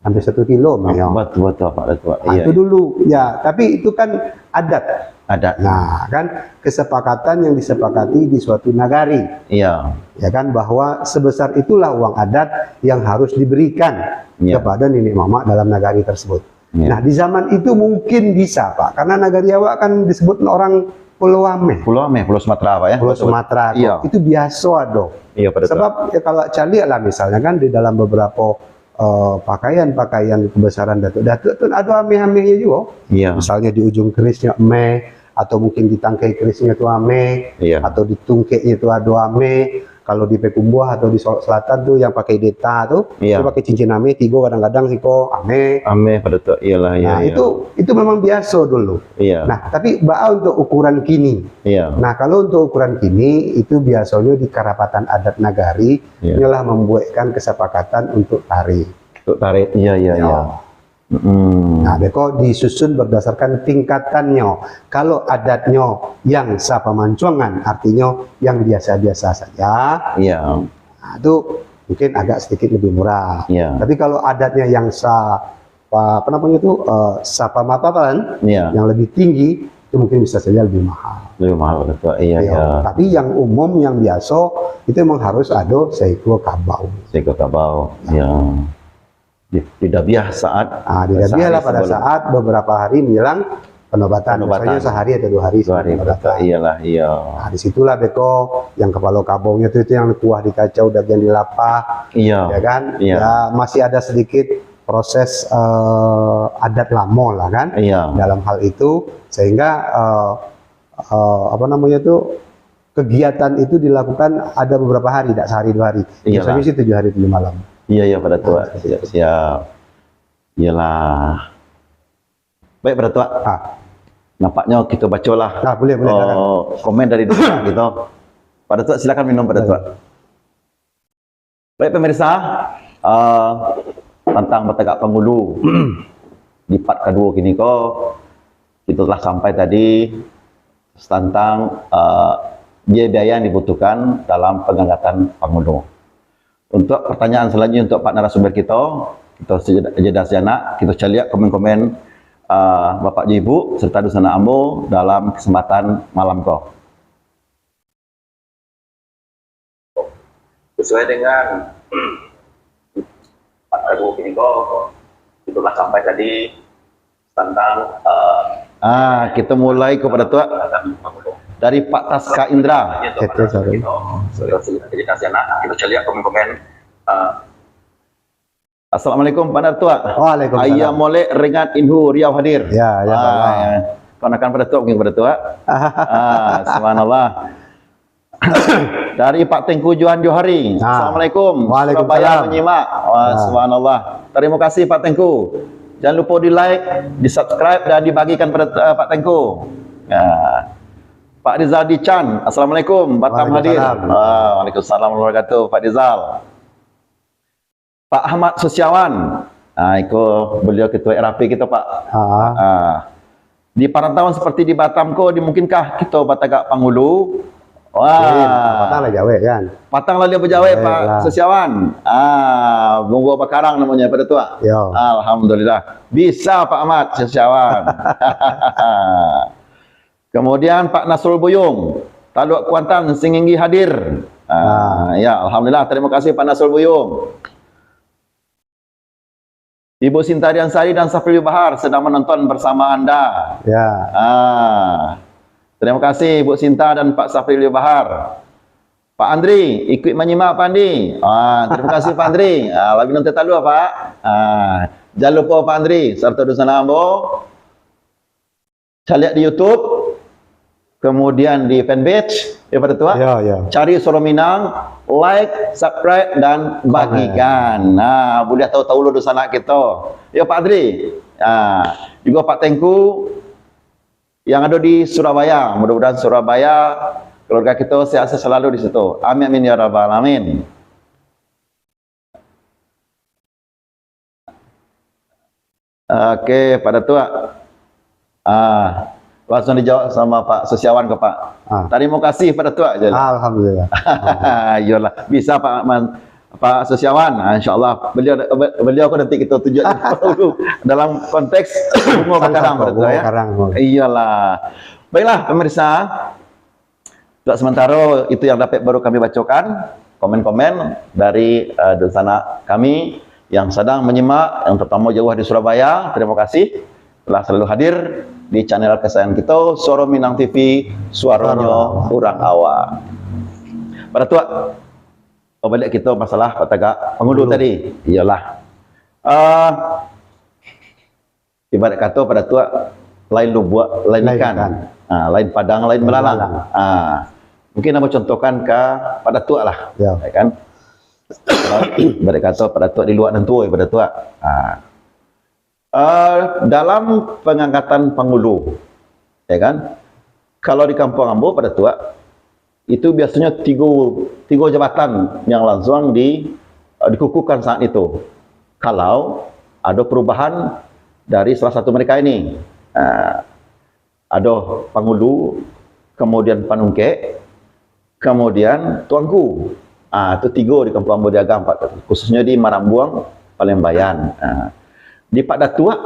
Hampir satu kilo ameh. Ya. Betul, betul, Pak. Betul. Nah, Iya. Itu dulu. Ya, tapi itu kan adat. Adat. Nah, kan kesepakatan yang disepakati di suatu nagari. Iya. Ya kan, bahwa sebesar itulah uang adat yang harus diberikan Iya. kepada niniak mamak dalam nagari tersebut. Iya. Nah, di zaman itu mungkin bisa, Pak, karena nagari awak kan disebut orang Pulau Ameh. Pulau Ameh, Pulau Sumatera, Pak, ya? Pulau Betul. Sumatera, Iya. itu biasa ada. Iya, pada tu. Sebab ya, kalau caliak lah misalnya kan di dalam beberapa eh, pakaian-pakaian kebesaran datuak-datuak tu ada ameh-amehnya juga. Iya. Misalnya di ujung kerisnya ameh, atau mungkin di tangkai kerisnya tu ameh, Iya. atau di tungkeknya tu ada ameh. Kalau di Payakumbuah atau di Solok Selatan tu yang pakai deta tu, Iya. dia pakai cincin ameh tigo, kadang-kadang siko ameh. Ameh, Pak Datuak. Iyalah, iya, Nah, iya. itu, itu memang biaso dulu. Iya. Nah, tapi baa untuk ukuran kini. Iya. Nah, kalau untuk ukuran kini, itu biasonyo di Karapatan Adat Nagari, Iya. nyolah mambuekkan kesepakatan untuk tarikh. Untuk tarikh, iya, iya, Iya. iya. Mm-mm. Nah, beko disusun berdasarkan tingkatannyo. Kalau adatnyo yang sapamancuangan, artinyo yang biasa-biasa saja. Iya. Nah, itu mungkin agak sedikit lebih murah. Iya. Tapi kalau adatnya yang sa-, apa, apa namanya itu, eh, sapamapapan, Iya. yang lebih tinggi, itu mungkin bisa saja lebih mahal. Lebih mahal, betul. Iya, Iya. iya. Tapi yang umum, yang biaso, itu emang harus ado seiko kabau. Seiko kabau, iya. Di, di dabiah saat Ah, di dabiah sehari lah pada sebelum saat beberapa hari menjelang penobatan. Penobatan. Misalnya sehari atau dua hari Dua sebelum hari, penobatan. betul. Iyalah, iya. Nah, di situlah beko yang kapalo kabaunyo tu, itu yang kuah dikacau, dagiang dilapah, Iya. ya kan? Iya. Ya, masih ada sedikit proses, eh, adat lamo lah kan? Iya. Dalam hal itu, sehingga, eh, eh, apa namanya tu, kegiatan itu dilakukan ada beberapa hari, tidak sehari dua hari. Iyalah. Biasanya sih tujuh hari tujuh malam. Iya, iya, Pak Datuak. Nah, seperti Siap, itu. siap. Iyalah. Baik, Pak Datuak. Ah. Nampaknya kita bacolah, Ah, boleh, boleh, silakan. eh, komen dari Datuak gitu. Pak Datuak, silakan minum, Pak Baik. Datuak. Baik, pemirsa, eh, tentang batagak pangulu di part kaduo kini ko, kita telah sampai tadi tentang, eh, biaya-biaya yang dibutuhkan dalam pengangkatan pangulu. Untuk pertanyaan selanjutnya untuk Pak narasumber kita, kita jeda, jeda sejenak, kita caliak komen-komen, eh, Bapak jo Ibu serta dunsanak ambo dalam kesempatan malam ko. Sesuai dengan part kaduo kini ko, kita telah sampai tadi tentang, eh, Ah, kita mulai ko, Pak Datuak. Dari Pak Taska Indra. Oke, sorry. Sorry. Kita caliak komen-komen, eh, Assalamualaikum, Pak Datuak. Waalaikumsalam. Ayah Molek Ringat Inhu Riau hadir. Ya, ya, Ah, Pak. ya. Kanakan Pak Datuak, mungkin Pak Datuak. Ah, subhanallah. Dari Pak Tengku Juan Johari. Ah. Assalamualaikum. Waalaikumsalam. Surabaya menyimak. Wah, Ah. subhanallah. Terima kasih, Pak Tengku. Jangan lupa di-like, di-subscribe, dan dibagikan pada, eh, Pak Tengku. Ya. Pak Rizal Dican, Assalamualaikum. Batam hadir. Waalaikumsalam. Ah, waalaikumsalam warahmatullahi wabarakatuh, Pak Rizal. Pak Ahmad Susiawan. Ah, iko beliau ketua R A P kita, Pak. Ah. Ah. Di parantauan seperti di Batam ko, dimungkinkah kita batagak pangulu? Wah. Patang lah jawek, kan? Patang lah dia bajawek, Pak Susiawan. Ah, Bungo Bakarang namanya, Pak Datuak. Yo. Alhamdulillah. Bisa, Pak Ahmad Susiawan. Kemudian Pak Nasrul Buyung, Taluak Kuantan, Singinggi hadir. Ah, Ah. ya, alhamdulillah. Terima kasih Pak Nasrul Buyung. Ibu Sinta Diansari dan Safril Bahar sedang menonton bersama Anda. Ya. Ah. Terima kasih Ibu Sinta dan Pak Safril Bahar. Pak Andri, ikut menyimak Pak Andri. Ah, terima kasih Pak Andri. Ah, lagi nonton taluak, Pak. Ah, jangan lupa Pak Andri, serta dunsanak ambo. Caliak di YouTube, kemudian di fanpage, ya, Pak Datuak. Ya, ya. Cari Suara Minang, like, subscribe, dan Komen. bagikan. Nah, buliah tahu-tahu lo dunsanak kita. Ya, Pak Adri. Nah, juga Pak Tengku yang ada di Surabaya. Mudah-mudahan Surabaya, keluarga kita sehat-sehat selalu di situ. Amin, amin, ya rabbal alamin. Oke, Pak Datuak. Ah, langsung dijawab sama Pak Susiawan ke, Pak. Ah. Tarimo kasih, Pak Datuak, je lah. Alhamdulillah. Iyolah, bisa, Pak Man-, Pak Susiawan. Ah, insyaallah beliau, beliau ko nanti kita tunjuk dalam konteks Bungo Bakarang, Pak Datuak, ya. Iyolah. Baiklah, pemirsa. Untuk sementara, itu yang dapek baru kami bacokan, komen-komen dari, eh, dunsanak kami yang sadang menyimak, yang terutama jauah di Surabaya. Terima kasih telah selalu hadir di channel kesayangan kita, Suara Minang T V, suaronyo urang awak. Pak Datuak, baliak kita masalah batagak pangulu tadi. Iyolah. Eh, Ibarat kato, Pak Datuak, lain lubuak, lain ikan. Ah, lain padang, lain belalang. Ah, Mungkin ambo contohkan ka Pak Datuak lah, ya, ya kan? Ibarat kato Pak Datuak di lua nan tuo, Pak Datuak. Ah. Eh, dalam pangangkatan pangulu, ya kan? Kalau di kampuang ambo, Pak Datuak, itu biasonyo tigo, tigo jabatan yang langsuang di, eh, dikukuhkan saat itu. Kalau ado perubahan dari salah satu mereka ini, eh, ado pangulu, kemudian panungkek, kemudian tuangku. Ah, tu tigo di kampuang ambo di Agam, Pak, khususnyo di Marambuang, Palembayan. Ah, di Pak Datuak,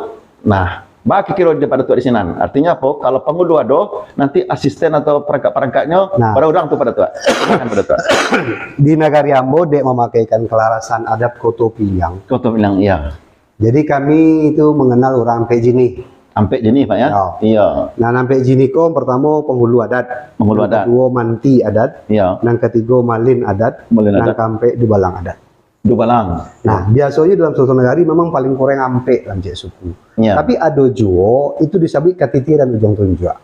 nah, baa kiro di Pak Datuak di sinan. Artinyo apo? Kalau pangulu ado, nanti asisten atau perangkat-perangkatnyo, nah, bara urang tu, Pak Datuak. Silakan, Pak Datuak. Di nagari ambo dek mamakaikan kalarasan adat Koto Piliang. Koto Piliang, iya. Jadi kami itu mengenal urang ampek jinih. Ampek jinih, Pak, ya? Ya. Iya. Nah, ampek jinih ko pertamo penghulu adat. Penghulu adat. Yang kaduo manti adat. Iya. Yang katigo malin adat. Malin adat. Yang kaampek dubalang adat. Dubalang. Nah, biasonyo dalam suatu nagari memang paling kurang ampek lah ciek suku. Iya. Tapi ado juo itu disabuik katitiran ujuang tunjuak.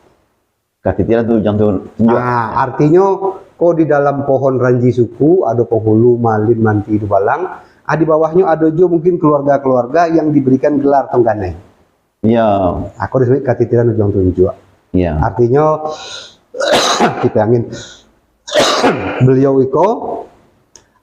Katitiran tu ujuang tunjuak. Ah, artinyo, ko di dalam pohon ranji suku, ado penghulu, malin, manti, dubalang. Ah, di bawahnyo ado juo mungkin keluarga-keluarga yang diberikan gelar tongganai. Iya. Ah, ko disabuik katitiran ujuang tunjuak. Iya. Artinyo, kipe angin. Beliau iko,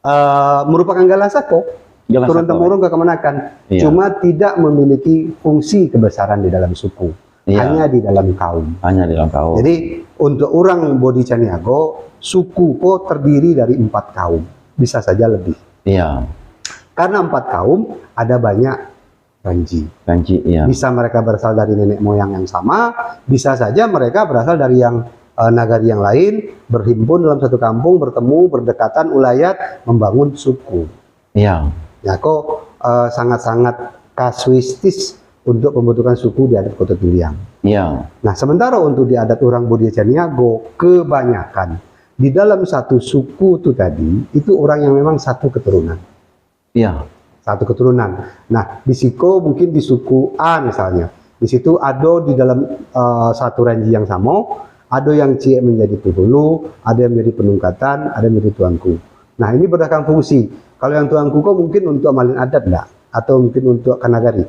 eh, merupakan galah sako, galah turun sako, temurun kekamanakan. Iya. Cuma tidak memiliki fungsi kebesaran di dalam suku. Iya. Hanya di dalam kaum. Hanya di dalam kaum. Jadi, untuk urang Bodi Caniago, suku ko terdiri dari empat kaum. Bisa saja lebih. Iya. Karena empat kaum, ada banyak ranji. Ranji, iya. Bisa mereka berasal dari nenek moyang yang sama, bisa saja mereka berasal dari yang, eh, nagari yang lain, berhimpun dalam satu kampung, bertemu, berdekatan, ulayat, membangun suku. Iya. Ya, ko, eh, sangat-sangat kasuistis untuk pembentukan suku di adat Koto Piliang. Iya. Nah, sementara untuk di adat urang Bodi Caniago, kebanyakan di dalam satu suku tu tadi, itu orang yang memang satu keturunan. Iya. Satu keturunan. Nah, di siko mungkin di suku A misalnya. Di situ ado di dalam, eh, satu ranji yang samo, ado yang ciek menjadi penghulu, ado yang menjadi penungkatan, ado yang menjadi tuanku. Nah, ini berdasarkan fungsi. Kalau yang tuanku ko mungkin untuk malin adat ndak? Atau mungkin untuk ka nagari?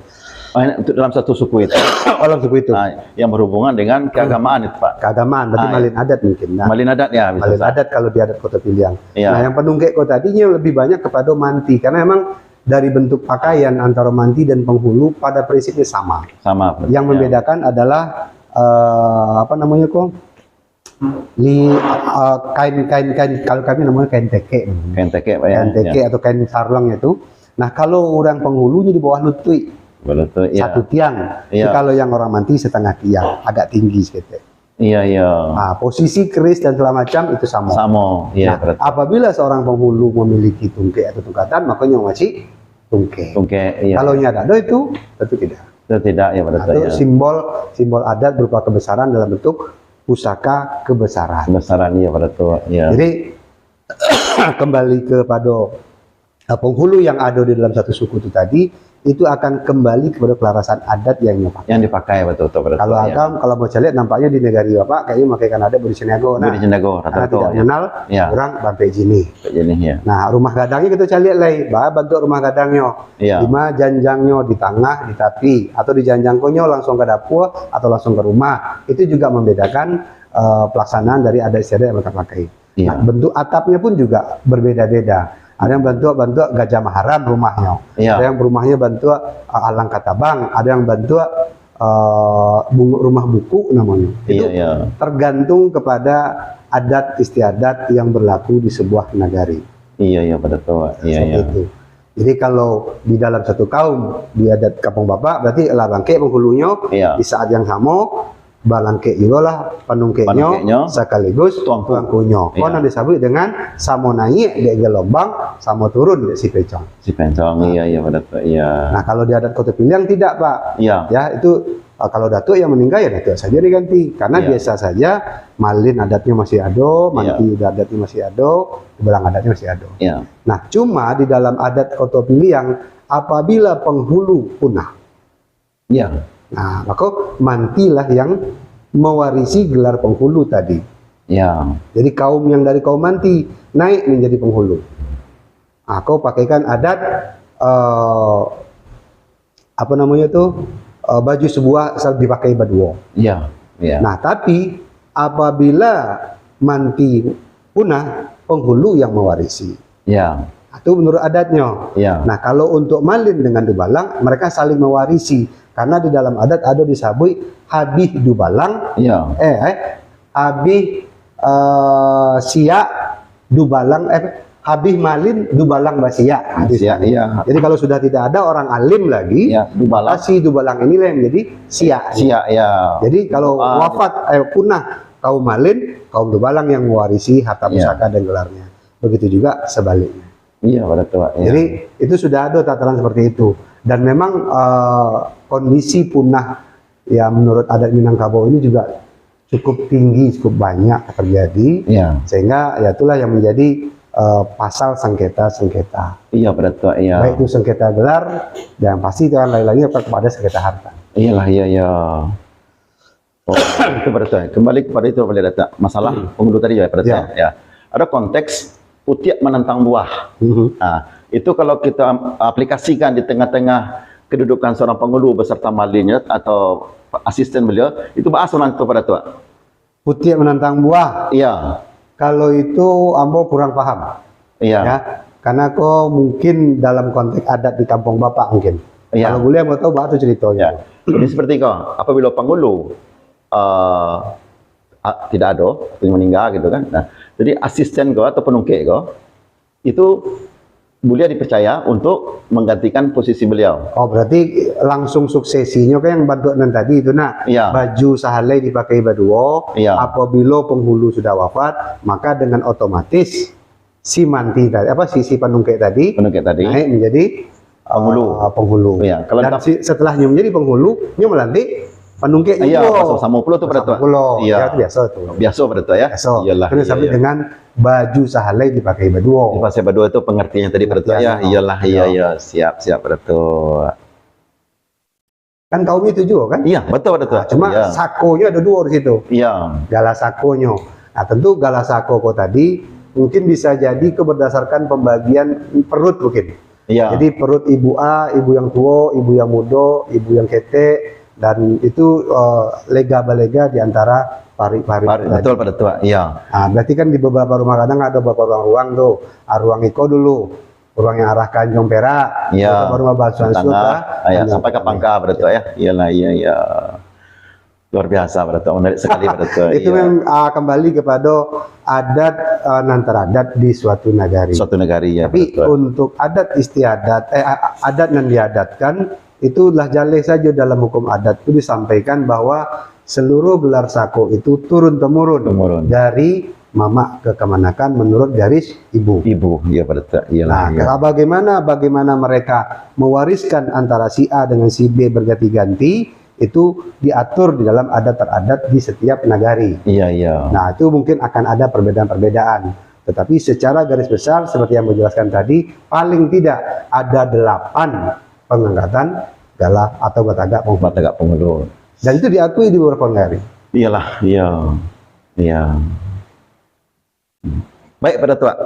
Oh, ini untuk dalam satu suku itu. Oh, dalam suku itu. Ah, yang berhubungan dengan keagamaan itu, Pak. Keagamaan, berarti, ah, iya, malin adat mungkin. Nah, malin adat, ya, bisa, malin adat kalau di adat Koto Piliang. Iya. Nah, yang penungkek ko tadinyo lebih banyak kepada manti, karena emang dari bentuk pakaian antara manti dan penghulu pada prinsipnya sama. Sama, betul. Yang, ya, membedakan adalah, eh, apa namanya ko? Li-, eh, kain, kain, kain, kalau kami namanya kain tekek. Kain tekek, Pak, ya. Kain tekek, ya, atau kain sarleng itu. Nah, kalau orang penghulunyo di bawah lutuik. Bawah lutuik, ya. Satu tiang. Iya. Jadi kalau yang orang manti setengah tiang, agak tinggi sedikit. Iya, iya. Ah, posisi keris dan segala macam itu sama. Sama, iya, nah, betul. Apabila seorang penghulu memiliki tungkek atau tungkatan, maka nyo masih tungkek. Tungkek, iya. Kalau nyo ado itu, tentu tidak. Itu tidak, ya, betul, nah, itu, ya, simbol, simbol adat berupa kebesaran dalam bentuk pusaka kebesaran. Kebesaran, iya, betul, iya. Jadi, kembali kepada, eh, penghulu yang ada di dalam satu suku itu tadi, itu akan kembali kepada kelarasan adat yang nyo pakai. Yang dipakai, betul, betul, betul, kalau, ya, Agam, kalau mau caliak, nampaknya di negari Bapak kayaknya makaikan adat Bodi Caniago, nah. Bodi Caniago, rata-rata, karena tidak, ya, mengenal, ya, orang Bampek Jinih. Bampek Jinih, ya. Nah, rumah gadangnya kita caliak lai, ba bantuk rumah gadangnyo. Iya. Di ma janjangnyo, di tangah, di tapi, atau di janjang ko nyo langsung ka dapur atau langsung ka rumah. Itu juga membedakan, eh, pelaksanaan dari adat istiadat yang mereka pakai. Iya. Nah, bentuk atapnya pun juga berbeda-beda. Ada yang bentuk-bentuk gajah maharam rumahnyo. Iya. Ada yang rumahnya bentuk, eh, alang katabang. Ada yang bentuk, eh, bungu-, rumah buku namanya. Iya, itu, iya, tergantung kepada adat istiadat yang berlaku di sebuah nagari. Iya, iya, betul. Iya, seperti, iya, itu. Jadi, kalau di dalam satu kaum, di adat Kampung Bapak, berarti lah bangkek penghulunyo, iya, di saat yang samo, balangkek jugolah panungkeknyo, panungkeknyo, sekaligus tuangku, tuangkunyo. Iya. Ko nan disabuik dengan samo naiak dek gelombang, samo turun dek si pencong. Si pencong, nah, iya, iya, betul, iya. Nah, kalau di adat Koto Piliang tidak, Pak. Iya. Ya, itu, ah, kalau datuak yang meninggal, ya datuak saja diganti. Karena, iya, biasa saja, malin adatnya masih ado, iya, manti adatnya masih ado, belang adatnya masih ado. Iya. Nah, cuma di dalam adat Koto Piliang, apabila penghulu punah, iya, nah, maka mantilah yang mewarisi gelar penghulu tadi. Ya. Jadi kaum yang dari kaum manti naik menjadi penghulu. Ah, kau pakaikan adat, eh, apa namanya tu, eh, baju sebuah sa-, dipakai baduo. Ya, ya. Nah, tapi apabila manti punah, penghulu yang mewarisi. Ya. Itu menurut adatnyo. Ya. Nah, kalau untuk malin dengan dubalang, mereka saling mewarisi. Karena di dalam adat ada disabuik habih dubalang, ya, eh, eh, habih, eh, siak, dubalang, eh, habih malin, dubalang basiak. Nah, di situ. Siak, iya. Jadi kalau sudah tidak ada orang alim lagi, ya, dubalang, maka si dubalang inilah yang menjadi siak. Siak, ya. Jadi kalau, ah, wafat, eh, punah kaum malin, kaum dubalang yang mewarisi harta, ya, pusaka dan gelarnya. Begitu juga sebaliknya. Iya, pada tu, Pak. Iya. Jadi itu sudah ada tatanan seperti itu. Dan memang, eh, kondisi punah ya menurut adat Minangkabau ini juga cukup tinggi, cukup banyak terjadi, iya, sehingga ya itulah yang menjadi, eh, pasal sengketa-sengketa. Iya, pada tu, iya. Baik itu sengketa gelar, yang pasti itu akan lari-larinya kepada sengketa harta. Iyalah, iya, iya. Oh, itu pada tu. Kembali kepada itu, pada data masalah, hmm, penghulu tadi ya, pada tu, ya, ya. Ada konteks putiak menantang buah. Mhm. Nah, itu kalau kita am-, aplikasikan di tengah-tengah kedudukan seorang penghulu beserta malinnya atau asisten beliau, itu bahas orang tu pada tu. Putiak menantang buah. Iya. Kalau itu ambo kurang paham. Iya. Ya, karena ko mungkin dalam konteks adat di kampung bapak mungkin. Iya. Kalau boleh ambo tahu, bah tu ceritonyo. Iya. Jadi seperti ko, apabila penghulu, eh, a-, tidak ada, artinya meninggal gitu kan. Nah, jadi asisten ko atau penungkek ko, itu beliau dipercaya untuk menggantikan posisi beliau. Oh, berarti langsung suksesinyo kan yang bantuak nan tadi itu, nak? Iya. Baju sahalai dipakai baduo, iya, apabila penghulu sudah wafat, maka dengan otomatis si manti tadi, apa, si, si penungkek tadi, penungkek tadi, naik menjadi penghulu. Ah, penghulu. Iya, kalau dan di kam- si, setelahnya menjadi penghulu, nyo melantik penungkek, iya, juo. Samo-samo pulo tu pada tu. Samo pulo. Iya. Ya, itu biasa tu. Biasa pada tu, ya? Biasa. Iyalah, karena iya, sampai iya, dengan baju sahalai dipakai baduo. Dipakai baduo tu pengertiannya tadi pada tu, ya? Pengertiannya. Iyalah, iya, iya, iya. Siap, siap pada tu. Kan kaum itu juo, kan? Iya, betul, betul. Ah, cuma, iya, sakonyo ada duo di situ. Iya. Gala sakonyo. Nah, tentu gala sako ko tadi mungkin bisa jadi ko berdasarkan pembagian perut mungkin. Iya. Jadi perut ibu A, ibu yang tuo, ibu yang mudo, ibu yang ketek, dan itu, eh, lega balega di antara parik-parik. Parik, tadi. Betul, pada tu, iya. Ah, berarti kan di beberapa rumah kadang ada beberapa ruang-ruang tu. Ah, ruang iko dulu, ruang yang arah ka anjuang perak, iya, baru mabasuh-asuh ka, ah, iya, anjuang sampai ka pangka, pada tu, ya. Iyalah, iya, iya. Luar biasa, pada tu, menarik sekali, pada tu. Itu, iya, memang, ah, kembali kepada adat, ah, nan teradat di suatu nagari. Suatu nagari, ya. Tapi, betul, untuk adat istiadat, eh, a-, adat nan diadatkan, itu lah jaleh saja dalam hukum adat itu disampaikan bahwa seluruh gelar sako itu turun-temurun. Temurun. Dari mamak ke kamanakan menurut garis ibu. Ibu, ya, pada tu. Iyalah, nah, iya. Kalau bagaimana, bagaimana mereka mewariskan antara si A dengan si B berganti-ganti, itu diatur di dalam adat teradat di setiap nagari. Iya, iya. Nah, itu mungkin akan ada perbedaan-perbedaan. Tetapi secara garis besar, seperti yang dijelaskan tadi, paling tidak ada delapan pengangkatan gala atau batagak penghulu. Batagak penghulu. Dan itu diakui di beberapa negara. Iyalah, iya. Iya. Baik, pada tu, Pak.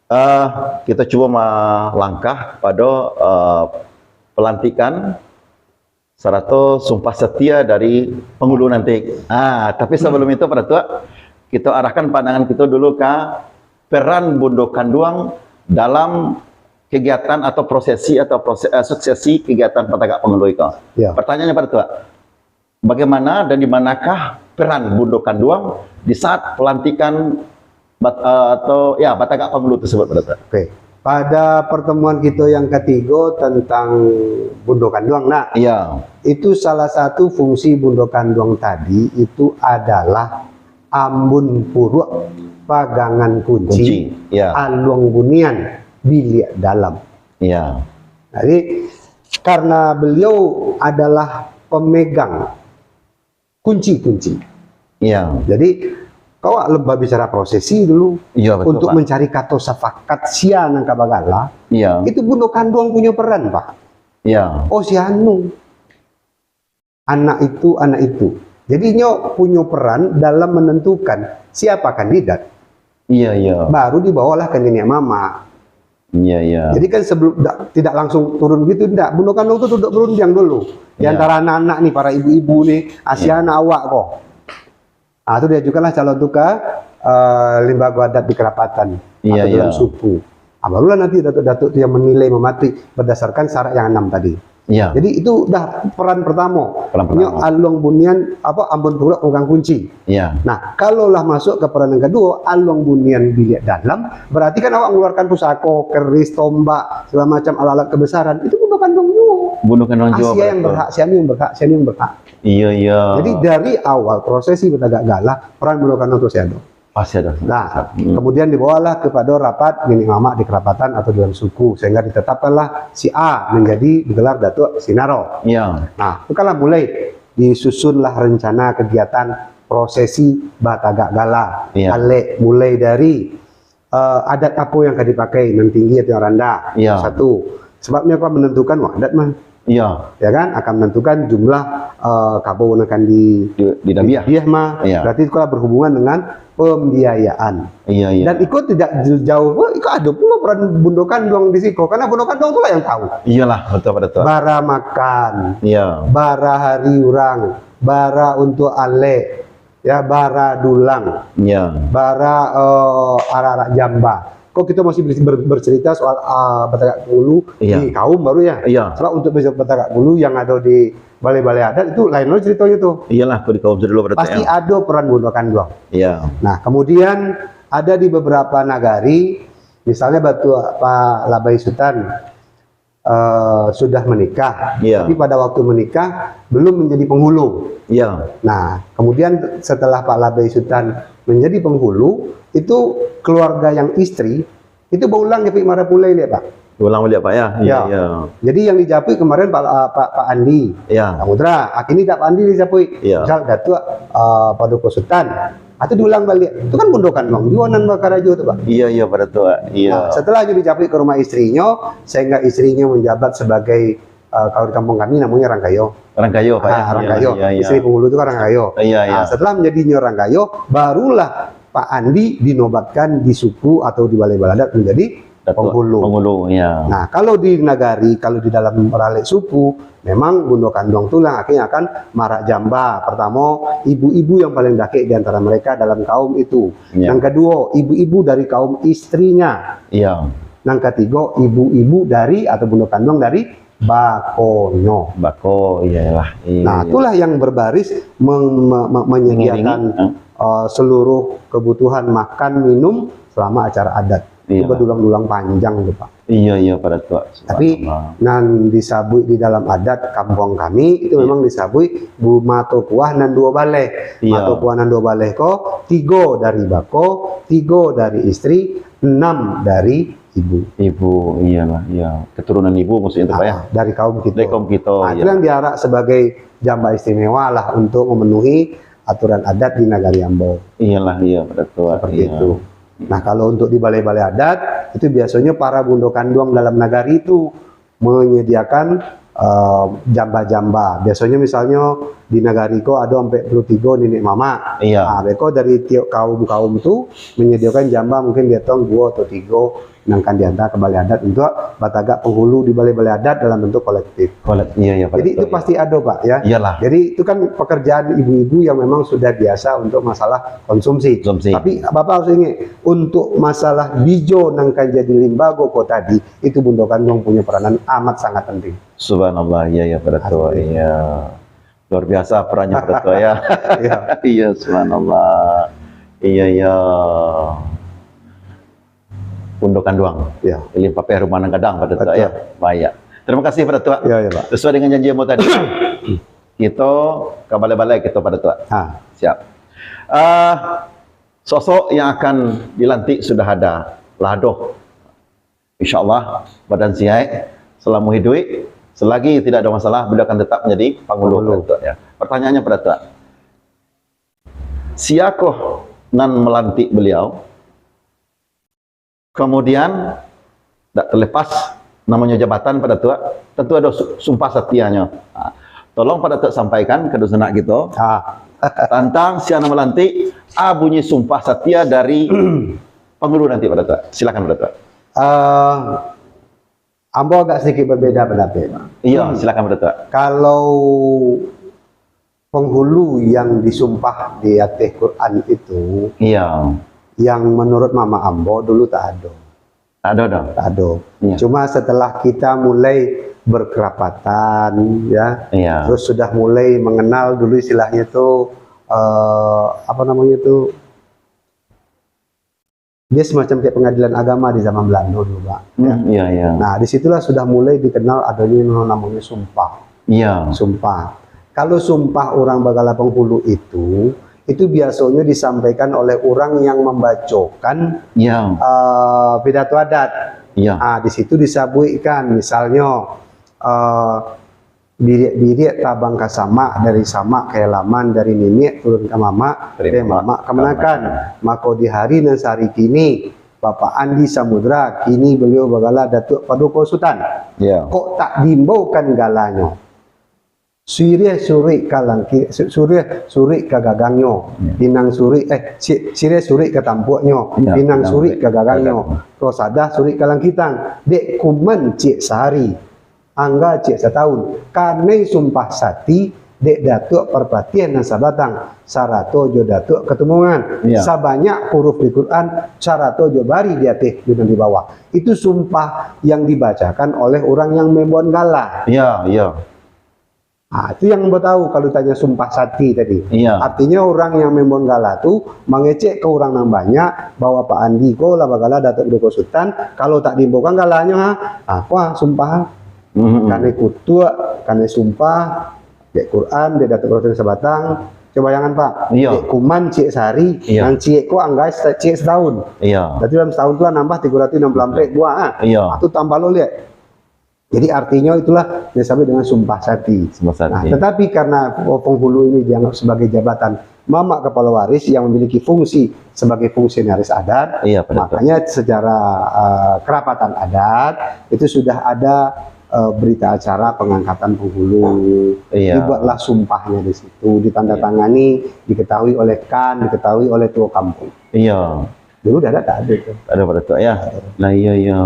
Eh, kita cuba malangkah pada, eh, pelantikan sarato sumpah setia dari penghulu nanti. Ah, tapi sebelum itu, pada tu, kita arahkan pandangan kita dulu ka peran bundo kanduang dalam kegiatan atau prosesi atau proses, eh, suksesi kegiatan batagak penghulu iko. Ya. Pertanyaannya, pada tu, bagaimana dan di manakah peran bundo kanduang di saat pelantikan bat-, eh, atau, ya, batagak penghulu tersebut, pada tu? Oke. Pada pertemuan kita yang ketiga tentang bundo kanduang, nak. Iya. Itu salah satu fungsi bundo kanduang tadi itu adalah ambun puruak, pagangan kunci, kunci, ya, aluang bunian, biliak dalam. Iya. Jadi, karena beliau adalah pemegang kunci-kunci. Iya. Jadi, kau lah babicara prosesi dulu, iya, betul, untuk, Pak, mencari kato sapakat sia nan ka bagala. Iya. Itu bundo kanduang punyo peran, Pak. Iya. Oh, si anu. Anak itu, anak itu. Jadi, nyo punyo peran dalam menentukan siapa kandidat. Iya, iya. Baru dibawalah ke niniak mamak. Iya, iya. Jadi kan sebelum, dak, tidak langsung turun gitu, ndak. Bundo kanduang tu duduk berundiang dulu. Di Iya. antara anak-anak nih, para ibu-ibu nih, asia Iya. anak awak ko. Ah, tu diajukanlah calon tu ka, eh, limbago adat di kerapatan Iya, atau dalam iya. suku. Ah, barulah nanti datuk-datuk tu yang menilai, mematik berdasarkan syarat yang enam tadi. Iya. Jadi itu dah peran pertamo. Peran Nyo pertamo. aluang bunian, apa, ambun pulo pegang kunci. Iya. Nah, kalau lah masuk ke peran yang kedua, aluang bunian biliak dalam, berarti kan awak mengeluarkan pusako, keris, tombak, segala macam alat-alat kebesaran. Itu bundo kanduang juo. Bundo kanduang juo, Asia yang betul. berhak, siapa yang berhak, siapa yang berhak. Iya, iya. Jadi dari awal prosesi batagak galah, peran bundo kanduang tu masih ado. Masih ado. Nah, Hmm. kemudian dibawalah kepada rapat niniak mamak di kerapatan atau dalam suku, sehingga ditetapkanlah si A menjadi digelar Datuak Sinaro. Iya. Nah, itu kan lah mulai disusunlah rencana kegiatan prosesi batagak galah. Iya. Alek, mulai dari, eh, adat apa yang akan dipakai, nan tinggi atau yang randah. Iya. Satu. Sebabnya akan menentukan, wah, adat mah. Iya. Ya kan? Akan menentukan jumlah, eh, kabau yang akan di-, Di, didabiah. didabiah mah. Iya. Berarti itu lah berhubungan dengan pembiayaan. Iya, iya. Dan iko tidak jauh, wah, iko ado pulo peran bundo kanduang di siko. Karena bundo kanduang tu lah yang tahu. Iyalah, betul, betul. Bara makan, Iya. bara hari urang, bara untuk alek, ya, bara dulang, Iya. bara, eh, arak-arak jamba. Kok kita masih ber-, ber-, bercerita soal, ah, batagak penghulu Iya. di kaum baru ya? Iya. Sebab untuk bisa batagak penghulu yang ada di balai-balai adat itu lain lagi ceritanya tu. Iyalah, kalau di kaum tu dulu berarti Pasti ya. ada peran bundo kanduang. Iya. Nah, kemudian ada di beberapa nagari, misalnya Batu Pak Labai Sutan, eh, sudah menikah, Iya. tapi pada waktu menikah belum menjadi penghulu. Iya. Nah, kemudian setelah Pak Labai Sutan menjadi penghulu, itu keluarga yang istri itu baulang jadi marapulai liak, Pak. Ulang baliak, Pak, ya? Iya, Ya. iya. Jadi yang dijapuik kemarin Pak, ah, Pak, Pak Andi Ya. Samudra, ah, kini tak Pak Andi dijapuik. Ya. Misal Datuak, ah, Paduko Sutan, atau diulang baliak. Itu kan bundo kanduang juo nan bakarajo tu, Pak. Iya, iya, Pak Datuak. Iya. Nah, setelah itu dijapuik ke rumah istrinyo, sehingga istrinyo menjabat sebagai, ah, kalau di kampung kami namanya rangkayo. Rangkayo, Pak, ya? Ah, Iya, rangkayo. iya, iya. Istri penghulu itu kan rangkayo. Iya, iya. Ah, setelah menjadinyo rangkayo, barulah Pak Andi dinobatkan di suku atau di balai-balai adat menjadi Datuak penghulu. penghulu, ya. Nah, kalau di nagari, kalau di dalam ralek suku, memang bundo kanduang tu lah akhirnya akan marak jamba. Pertamo, ibu-ibu yang paling dakek di antara mereka dalam kaum itu. Ya. Yang kedua, ibu-ibu dari kaum istrinya. Iya. Yang ketiga, ibu-ibu dari atau bundo kanduang dari bakonyo. Bako, iyalah. Iya, Nah, iya. itulah yang berbaris meng-, me-, me-, menyediakan, Mengiringi, eh. eh, seluruh kebutuhan makan, minum selama acara adat. Itu Iya. berdulang-dulang panjang tu, Pak. Iya, iya, Pak Datuak. Tapi, Subhanallah. nan disabuik di dalam adat kampuang kami, itu Iya. memang disabuik bu-, mato kuah nan duo baleh. Iya. Mato kuah nan duo baleh ko, tigo dari bako, tigo dari istri, enam dari ibu. Ibu, iyalah, iya. Keturunan ibu maksudnya tu, Pak, ya? Ah, dari kaum kita. Dari kaum kita, Ah, itu iya. yang diarak sebagai jamba istimewa lah untuk memenuhi aturan adat di nagari ambo. Iyalah, iya, Pak Datuak, Seperti iya. itu. Nah, kalau untuk di balai-balai adat, itu biasanya para bundo kanduang dalam nagari itu menyediakan, eh, jamba-jamba. Biasanya misalnya di nagari ko ada ampek puluh tigo niniak mamak. Iya. Ah, beko dari tiap kaum-kaum tu menyediakan jamba mungkin dietong duo atau tigo, nan akan diantar ke balai adat untuk batagak penghulu di balai-balai adat dalam bentuk kolektif. Kolek-, iya, iya, Pak Jadi itu Datuak, iya. pasti ada, Pak, ya. Iyalah. Jadi itu kan pekerjaan ibu-ibu yang memang sudah biasa untuk masalah konsumsi. Konsumsi. Tapi Bapak harus ingat, untuk masalah bijo nan kan jadi limbago ko tadi, itu bundo kanduang punya peranan amat sangat penting. Subhanallah, iya, iya, Pak Datuak, Asli. iya. Luar biasa perannya, Pak Datuak, ya. Iya. Iya, subhanallah. Iya, iya. Bundo kanduang. Ya. Limpapeh rumah nan gadang, Pak Datuak, Betul. ya. Baik. Terima kasih, Pak Datuak. Ya, ya, Pak. Sesuai dengan janji ambo tadi, kita ka balai-balai kita, Pak Datuak. Ha. Siap. Ah, sosok yang akan dilantik sudah ada. Lah doh. InsyaAllah, badan sihat, selama hidup, selagi tidak ada masalah, beliau akan tetap menjadi panghulu, Panghulu. Pak Datuak, ya. Pertanyaannya, Pak Datuak, siakoh nan melantik beliau? Kemudian, tak terlepas namanya jabatan, Pak Datuak, tentu ada su-, sumpah setianya. Ha. Tolong Pak Datuak sampaikan ke dunsanak kita. Ha. tantang siang nan malantik, ah, bunyi sumpah satia dari panghulu nanti, Pak Datuak. Silakan, Pak Datuak. Ah, ambo agak sedikit berbeda pendapat, Pak. Iya, hmm, silakan, Pak Datuak. Kalau penghulu yang disumpah di ateh Quran itu, iya, yang menurut mama ambo dulu tak ada. Tak ada, dah. Tak ada. Iya. Cuma setelah kita mulai berkerapatan, ya, iya, terus sudah mulai mengenal dulu istilahnya tu, eh, apa namanya tu, dia semacam kayak pengadilan agama di zaman Belanda dulu, Pak. Hmm, ya, iya, iya. Nah, disitulah sudah mulai dikenal adanya yang namanya sumpah. Iya. Sumpah. Kalau sumpah orang bagala penghulu itu, itu biasanya disampaikan oleh orang yang membacakan, iya, eh, pidato adat. Iya. Ah, di situ disabuikan, misalnya, eh, biriak-biriak tabang ka samak, dari samak ka halaman, dari niniak turun ka mamak, dari mamak ka manakan. Mako di hari nan sahari kini, Bapak Andi Samudra, kini baliau bagala Datuak Paduko Sutan. Ya. Kok tak diimbaukan galanyo? Siriah suruik ka langki-, su-, siriah suruik ka gagangnyo, ya, pinang suruik, eh, si-, siriah suruik ka tampuaknyo, ya, pinang suruik ka gagangnyo, rosadah suruik ka langkitang, dek kuman ciek sahari. Angga ciek satahun, kanai sumpah sati, dek Datuak Parpatiah nan sabatang, sarato jo Datuak Katumbungan, iya, sabanyak huruf di Quran, sarato jo bari di ateh jo nan di bawah. Itu sumpah yang dibacakan oleh urang yang mambao gala. Iya, iya. Ah, itu yang ambo tahu kalau ditanya sumpah sati tadi. Iya. Artinya urang yang mambao gala tu mangecek ka urang nan banyak bahwa Pak Andi ko lah bagala Datuak Paduko Sutan, kalau tak diimbakan galanyo, ha, apa sumpah? Mhm. Kanai kutuak, kanai sumpah, dek Quran, dek Datuak Paduko Sutan sabatang. Coba bayangan, Pak. Iya. Dek kuman ciek sahari, iya, nan ciek ko anggai sa-, ciek satahun. Iya. Berarti dalam satahun tu lah nambah tigo ratuih anam puluah ampek buah, ha. Iya. Ah, tu tambah lo liek. Jadi artinya itulah yang disebut dengan sumpah sati. Sumpah sati. Nah, tetapi karena penghulu ini dianggap sebagai jabatan mamak kepala waris yang memiliki fungsi sebagai fungsionaris adat, iya, betul, makanya secara, eh, kerapatan adat itu sudah ada, eh, berita acara pengangkatan penghulu. Iya. Dibuatlah sumpahnya di situ, ditandatangani, iya, diketahui oleh kan, diketahui oleh tuo kampung. Iya. Dulu dah ada, tak ada tu. Tak ada, Pak Datuak, ya? Tak ada. Lah, iya, iya.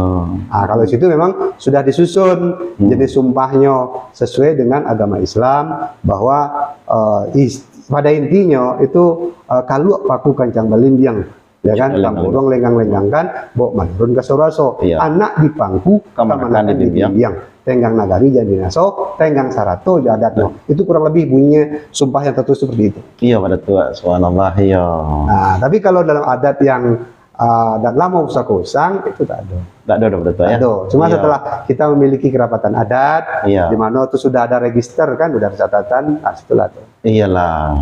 Ah, kalau situ memang sudah disusun, hmm, jenis sumpahnyo sesuai dengan agama Islam, bahwa, eh, is-, pada intinya itu, eh, kaluak paku kancang balindiang, ya kan? Kancang balindiang. Tampuruang lenggang-lenggang kan, baok manurun ka sauraso. Iya. Anak di pangku, kamanakan di dinding. Kamanakan di dinding. Tenggang nagari jan binaso, tenggang sarato jo adatnyo. Betul. Itu kurang lebih bunyinya sumpah yang tertulis seperti itu. Iya, Pak Datuak, subhanallah, iya. Nah, tapi kalau dalam adat yang, ah, adat lamo pusako usang, itu tak ada. Tak ada, Pak Datuak, ya? Tak ada. Cuma, iya, setelah kita memiliki kerapatan adat, iya, di mana itu sudah ada register kan, sudah ada catatan, nah, situlah tu. Iyalah.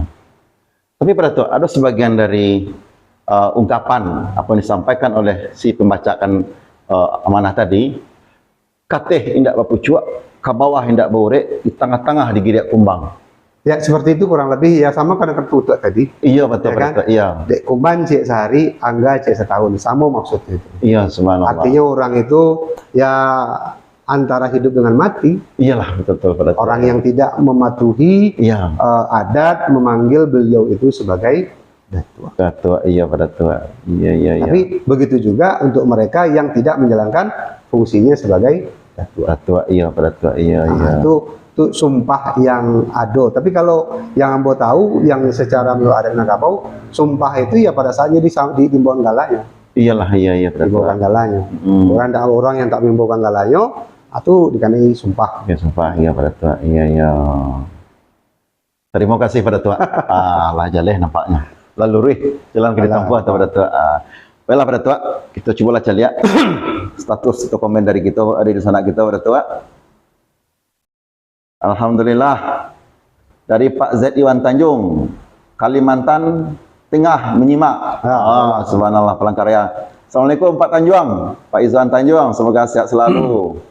Tapi Pak Datuak, ada sebagian dari, eh, ungkapan apa yang disampaikan oleh si pembacaan, eh, amanah tadi, "Kateh indak bapucuak, ka bawah indak baurek, di tangah-tangah digiriak kumbang." Ya, seperti itu kurang lebih, ya, sama kan dengan kutuak tadi. Iya, betul, ya kan? Pak Datuak, iya. Dek kuman ciek sahari, angga ciek satahun, sama maksudnya itu. Iya, subhanallah. Artinya orang itu, ya, antara hidup dengan mati. Iyalah, betul, betul, Pak Datuak. Orang yang tidak mematuhi, iya, eh, adat memanggil beliau itu sebagai Datuak. Datuak, iya, Pak Datuak. Iya, iya, iya. Tapi begitu juga untuk mereka yang tidak menjalankan fungsinya sebagai Datuak. Datuak, iya, Pak Datuak. Iya, nah, iya. Itu, itu sumpah yang ada. Tapi kalau yang ambo tahu, yang secara menurut adat Minangkabau, sumpah itu ya pada saat dia di, di, diimbaukan galanyo. Iyalah, iya, iya, Pak Datuak. Diimbaukan galanyo. Hmm. Orang, orang yang tak mengimbaukan galanyo, itu dikenai sumpah. Ya, sumpah, iya, Pak Datuak. Iya, iya. Terima kasih, Pak Datuak. Ah, lah jaleh nampaknya. Lah luruih jalan ka ditampuah tu, Pak Datuak. Ah, baiklah, Pak Datuak, kita cubalah caliak status atau komen dari kita, dari sanak kita, Pak Datuak. Alhamdulillah. Dari Pak Z Iwan Tanjung, Kalimantan Tengah menyimak. Ah, subhanallah, Palangkaraya. Assalamualaikum, Pak Tanjuang. Pak Izwan Tanjuang, semoga sehat selalu.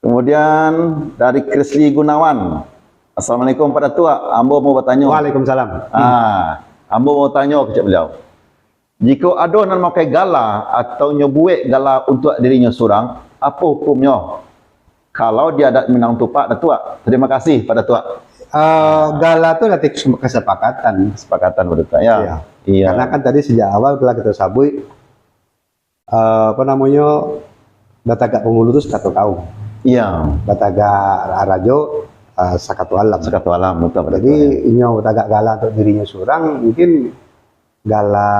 Kemudian dari Krisli Gunawan. "Assalamualaikum, Pak Datuak. Ambo mau batanyo." Waalaikumsalam. Ah, ambo mau tanyo kecek beliau. Jikok ado nan makai gala atau nyo buek gala untuak dirinyo surang, apo hukumnyo? Kalau di adat Minang Tupak, Datuak. Terima kasih, Pak Datuak. Eh, gala tu nanti kesepakatan. Kesepakatan, Pak Datuk, ya. Iya. Iya. Karena kan tadi sejak awal telah kita sabuik, eh, apa namonyo, batagak pangulu tu sakato kaum. Iya. Batagak rajo, eh, sakato alam. Sakato alam, betul, Pak Datuk, ya. Jadi, inyo batagak gala untuk dirinyo surang, mungkin gala,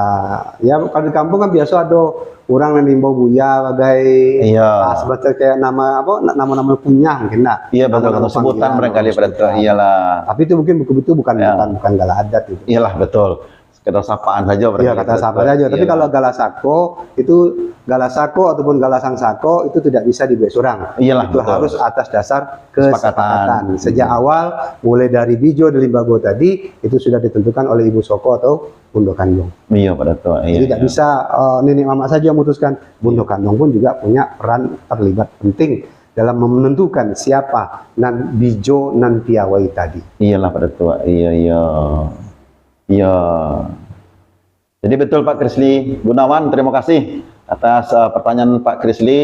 ya, kalau di kampung kan biaso ado urang nan diimbau buya bagai, iya, ah, sebagai kayak nama, apa, na-, nama-nama kunyah mungkin, nah. Iya, betul. Nama-nama sebutan panggilan, barangkali, Pak Datuk. Sebutan. Iyalah. Tapi itu mungkin betul-betul bukan, ya, bukan, bukan gala adat itu. Iyalah, betul. Sekedar sapaan saja. Iya, barangkali, kata Pak Datuk. Sapa saja. Tapi, iyalah, kalau gala sako, itu gala sako ataupun gala sang sako itu tidak bisa dibuek surang. Iyalah, betul. Itu harus atas dasar kesepakatan. Kesepakatan. Sejak, hmm, awal, mulai dari bijo di limbago tadi, itu sudah ditentukan oleh ibu soko atau bundo kanduang. Iya, Pak Datuk. Iya, iya. Jadi, tidak bisa, eh, nenek mamak saja memutuskan. Bundo kanduang pun juga punya peran terlibat penting dalam menentukan siapa nan bijo nan piawai tadi. Iyalah, Pak Datuk. Iya, iya. Iya. Jadi betul, Pak Krisli Gunawan, terima kasih atas, eh, pertanyaan Pak Krisli.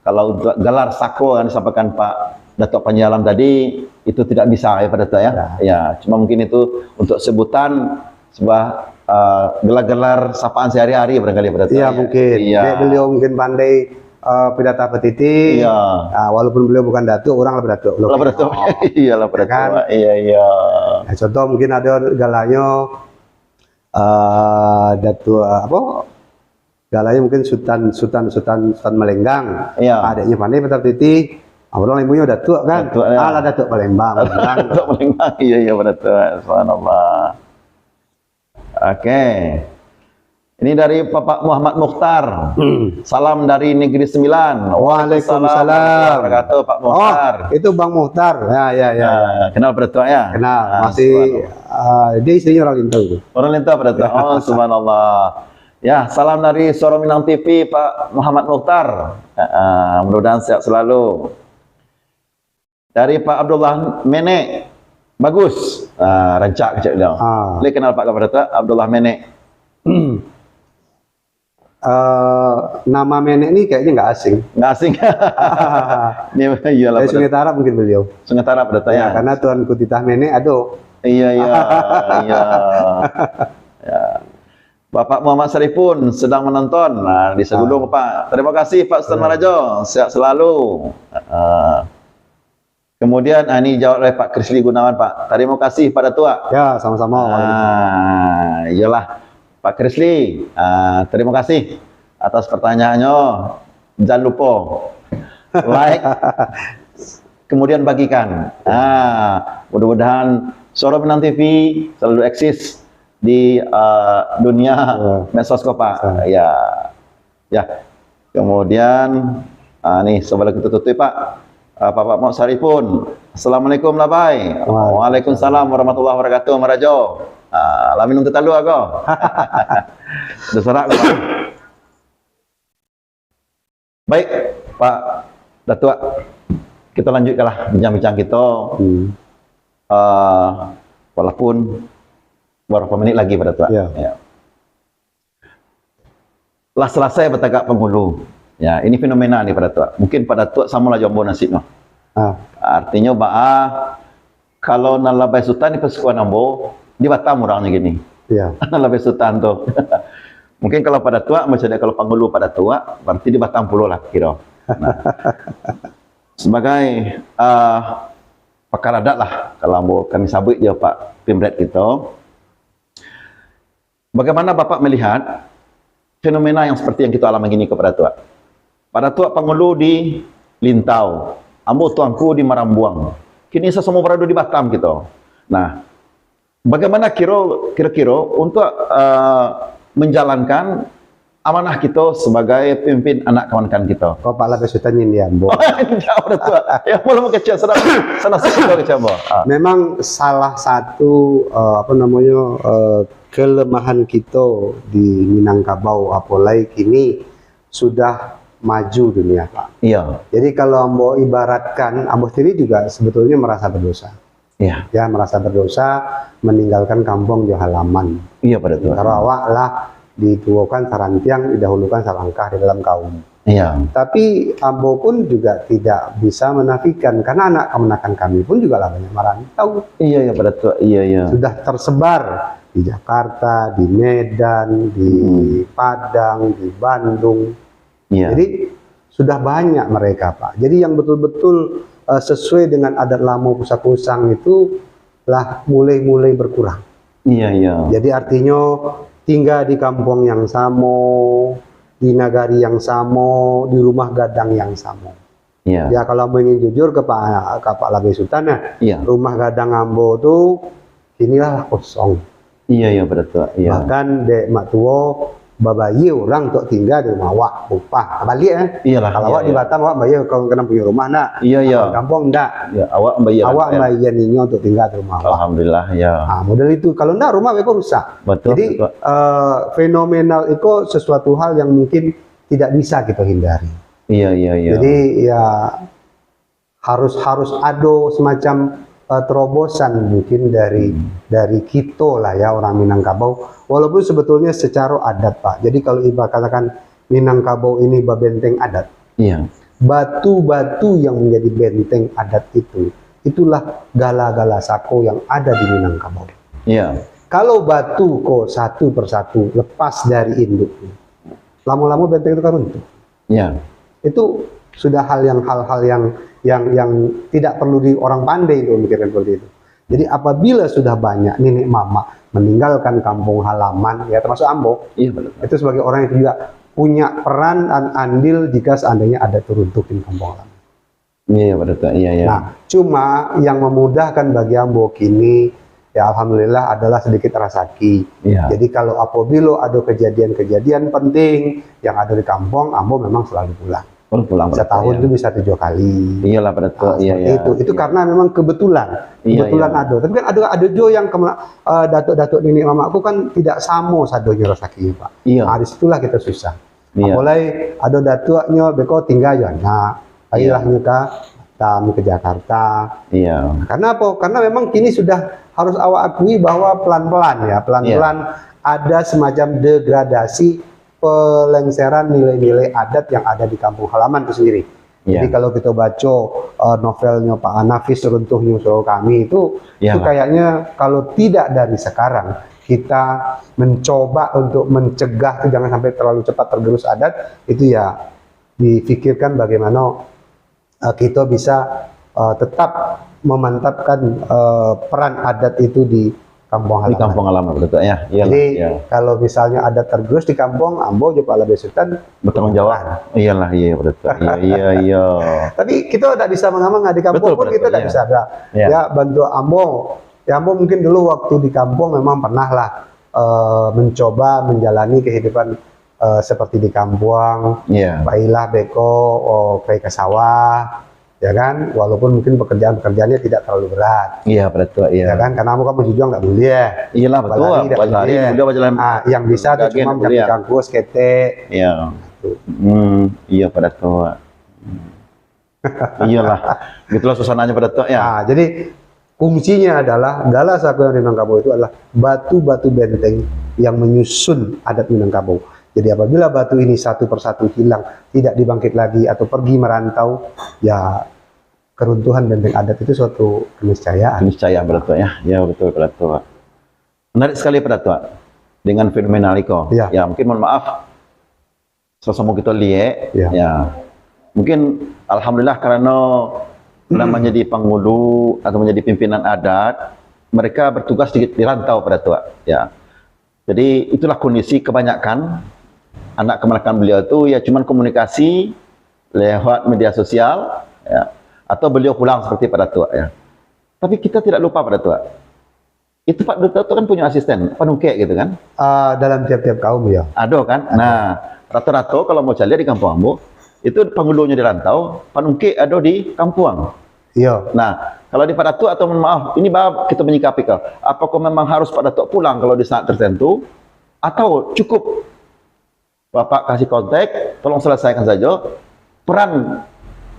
Kalau untuk gelar sako yang disampaikan Pak Datuk Panji Alam tadi, itu tidak bisa ya, Pak Datuk, ya. Ya. Ya, cuma mungkin itu untuk sebutan sebuah, eh, gelar-gelar sapaan sehari-hari barangkali, Pak Datuk, ya. Iya, mungkin. Iya. Kayak beliau mungkin pandai, eh, pidatah petiti. Iya. Ah, walaupun beliau bukan Datuk, orang lah Datuk. Lah Datuk. Iyalah, Pak Datuk. Kan? Iya, iya. Ya, contoh mungkin ada galanyo, eh, Datuk, eh, apa? Galanyo mungkin Sutan, Sutan, Sutan, Sutan Malenggang. Iya. Adiknyo pandai pidatah petiti. Ah, urang imbunyo Datuk kan? Datuk, ya. Alah, Datuk Palembang. Datuk Palembang. Iya, iya, Pak Datuk. Subhanallah. Oke. Ini dari Bapak Muhammad Mukhtar. Hmm. Salam dari Negeri Sembilan. Waalaikumsalam warahmatullahi wabarakatuh, Pak Mukhtar. Oh, itu Bang Mukhtar. Ya, ya, ya, ya. Ya, kenal, Pak Datuk, ya? Kenal, ah, masih, subhanallah. Ah, dia istrinya orang Lintau itu. Orang Lintau, Pak Datuk. Ya. Oh, subhanallah. Ya, salam dari Suara Minang T V, Pak Muhammad Mukhtar. Ah, ah, mudah-mudahan sehat selalu. Dari Pak Abdullah Menek. Bagus. Ah, rancak kecek dia. Ah. Boleh kenal Pak Kabar Datuk, Abdullah Menek? Eh, nama Menek ni kayaknya nggak asing. Nggak asing. Ni, iyalah, dari Pak Datuk. Sungai Tarab mungkin beliau. Sungai Tarab, Pak Datuk, ya, ya. Karena Tuanku Titah Menek ado. Iya, iya, iya. Ya. Bapak Muhammad Saripun sedang menonton. Nah, di Sagudung, ah, Pak. Terima kasih, Pak Sutan, ya, Marajo. Sehat selalu. Ah. Kemudian, ah, ini jawab oleh Pak Krisli Gunawan, Pak. Terima kasih, Pak Datuk. Ya, sama-sama. Ah, iyalah, Pak Krisli. Ah, terima kasih atas pertanyaannya. Jangan lupa like, kemudian bagikan. Ah, mudah-mudahan Suara Minang T V selalu eksis di, ah, dunia, ya, medsos ko, Pak. Ya. Ya. Ya. Kemudian, ah, ni, sebelum kita tutup, Pak, ah, Bapak Muhammad Saripun. Assalamualaikum, Labai. Waalaikumsalam. Waalaikumsalam warahmatullahi wabarakatuh, Marajo. Ah, lamin untuk talu, ago. Dah serak, Pak. Baik, Pak Datuk. Kita lanjutkanlah bincang-bincang kita. Hmm. Ah, walaupun beberapa menit lagi, Pak Datuk. Ya. Ya. Lah selesai batagak pangulu. Ya, ini fenomena ni, Pak Datuk. Mungkin Pak Datuk samo lah jo ambo nasibnyo. Ah. Artinyo, baa, kalau nan labai sutan di pasukuan ambo, di Batam urangnyo kini. Iya. Nan labai sutan tu. Mungkin kalau Pak Datuk, macam kalau pangulu Pak Datuk, berarti di Batam pulo lah kiro. Nah, sebagai, eh, pakar adat lah, kalau ambo, kami sabuik jo Pak Pimret kito. Bagaimana Bapak melihat fenomena yang seperti yang kita alami kini ko, Pak Datuk? Pak Datuk pangulu di Lintau, ambo tuanku di Marambuang. Kini sasamo barado di Batam kito. Nah, bagaimana kiro, kiro-kiro untuk, eh, menjalankan amanah kito sebagai pemimpin anak kamanakan kito? Oh, Pak Labai Sutan nyo di ambo. Indak, Pak Datuk. Ya, ambo lah kecek, sanang, sanang kecek ambo. Ah. Memang salah satu, eh, apa namonyo, eh, kelemahan kito di Minangkabau, apolai kini sudah maju dunia, Pak. Iya. Jadi, kalau ambo ibaratkan, ambo sendiri juga sebetulnya merasa berdosa. Iya. Ya, merasa berdosa meninggalkan kampung jo halaman. Iya, Pak Datuk. Sementara awak lah dituokan sarantiang, didahulukan salangkah di dalam kaum. Iya. Tapi ambo pun juga tidak bisa menafikan, karena anak kamanakan kami pun juga lah banyak merantau. Iya, iya, Pak Datuk. Iya, iya. Sudah tersebar di Jakarta, di Medan, di Hmm. Padang, di Bandung. Iya. Jadi sudah banyak mereka, Pak. Jadi yang betul-betul eh, sesuai dengan adat lamo Pusa Kusang itu lah mulai-mulai berkurang. Iya, iya. Jadi artinyo tinggal di kampuang yang samo, di nagari yang samo, di rumah gadang yang samo. Iya. Ya kalau ambo ingin jujur ka Pak, ka Pak Labai Sutan ya, Iya. rumah gadang ambo tu kini lah kosong. Iya, iya, Pak Datuk. Iya. Bahkan dek mak tuo babayia urang untuak tinggal di rumah awak, upah. Baliak eh. Iyalah. Kalau Iya, awak di iya. Batam, awak bayia kalau ka nan punyo rumah ndak? Iya, iya. Kalau di kampuang ndak. Ya, awak bayia. Awak bayia ninyo untuak tinggal di rumah awak. Alhamdulillah, ya. Ah, model itu. Kalau ndak, rumah beko rusak. Betul, Jadi betul. eh, fenomenal itu sesuatu hal yang mungkin tidak bisa kita hindari. Iya, iya, iya. Jadi ya harus harus ado semacam eh, terobosan mungkin dari Hmm. dari kito lah ya, orang Minangkabau. Walaupun sebetulnya secara adat, Pak. Jadi kalau ibarat katakan Minangkabau ini babenteng adat, Iya. batu-batu yang menjadi benteng adat itu, itulah gala-gala sako yang ada di Minangkabau. Iya. Kalau batu ko satu persatu lepas dari induknya, lamo-lamo benteng itu kan runtuh. Iya. Itu sudah hal yang hal-hal yang yang yang tidak perlu di orang pandai untuk memikirkan seperti itu. Jadi apabila sudah banyak nenek mamak meninggalkan kampung halaman, ya termasuk ambo, Iya, betul. itu sebagai orang yang juga punya peran dan andil jika seandainya ada turun tukin kampung halaman. Iya, iya, Pak Datuk. Iya, iya. Nah, cuma yang memudahkan bagi ambo kini, ya alhamdulillah adalah sedikit rasaki. Iya. Jadi kalau apabila ada kejadian-kejadian penting yang ada di kampung, ambo memang selalu pulang. Oh, pulang, Pak Datuk, Setahun iya. Itu bisa tujuh kali. Iyalah, Pak Datuk. Ah, Iya, seperti iya. itu. Itu Iya. Karena memang kebetulan. Iya, Kebetulan iya. Ada. Tapi kan ada ada juga yang kema- eh, datuk-datuk nenek mamakku kan tidak samo sadonyo rasakinyo, Pak. Iya. Ah, di situlah kita susah. Iya. Apalagi ada datuknyo beko tinggal jo anak. Pailah nyo ka Batam, ke Jakarta. Iya. Karena apa? Karena memang kini sudah harus awak akui bahwa pelan-pelan ya, pelan-pelan ada semacam degradasi pelengseran nilai-nilai adat yang ada di kampung halaman itu sendiri. Iya. Jadi kalau kita baca eh, novelnya Pak Nafis, Runtuhnya Surau Kami itu, Iya, itu Pak. Kayaknya kalau tidak dari sekarang kita mencoba untuk mencegah itu jangan sampai terlalu cepat tergerus adat, itu ya dipikirkan bagaimana eh, kita bisa eh, tetap memantapkan eh, peran adat itu di kampung Di halaman. Kampung Halaman, Pak Datuk, ya. Iyalah, Jadi iya. Kalau misalnya adat tergerus di kampung, ambo jo Pak Labai Sutan Bertanggung jawab. Iyalah, iya, Pak Datuk. Iya, iya, iya. Tapi kita tidak bisa mengamang di kampung Betul, pun betul, kita tidak iya. bisa ada. Iya. Ya bantu ambo. Ya ambo mungkin dulu waktu di kampung memang pernah lah eh, mencoba menjalani kehidupan eh, seperti di kampung. Iya. Pailah beko, oh, pai ke sawah, ya kan? Walaupun mungkin pekerjaan-pekerjaannya tidak terlalu berat. Iya, Pak Datuk, iya. Ya kan? Karena ambo kan berjuang tidak boleh. Iyalah, betul. Berlari tidak Berlari boleh. boleh, berjalan. Ah, yang bisa tu Berjalan cuma boleh. Cangkuis, ketek. Iya. Tuh. Hmm, iya, Pak Datuk. Iyalah. Gitulah suasananya, Pak Datuk, ya. Ah, jadi kuncinya adalah gala sako yang di Minangkabau itu adalah batu-batu benteng yang menyusun adat Minangkabau. Jadi apabila batu ini satu persatu hilang, tidak dibangkit lagi atau pergi merantau, ya keruntuhan benteng adat itu suatu keniscayaan. Niscaya, Pak Datuk, ya. Ya, betul, Pak Datuk. Menarik sekali, Pak Datuk, dengan fenomena iko. Ya. Ya, mungkin mohon maaf, sama-sama kita liek. Ya. Ya. Mungkin alhamdulillah karena pernah menjadi pangulu atau menjadi pimpinan adat, mereka bertugas di, di rantau, Pak Datuk. Ya. Jadi itulah kondisi kebanyakan anak kemanakan beliau itu ya cuman komunikasi lewat media sosial, ya, atau beliau pulang seperti Pak Datuk, ya. Tapi kita tidak lupa, Pak Datuk. Itu Pak Datuk kan punya asisten, panungkek gitu kan? Ah, dalam tiap-tiap kaum ya. Ada kan? Nah, rata-rata kalau mau cari di kampung ambo, itu pangulunyo di rantau, panungkek ada di kampung. Iya. Nah, kalau di Pak Datuk atau mohon maaf, ini bab kita menyikapi kah? Apakah memang harus Pak Datuk pulang kalau di saat tertentu? Atau cukup Bapak kasih kontak, tolong selesaikan saja peran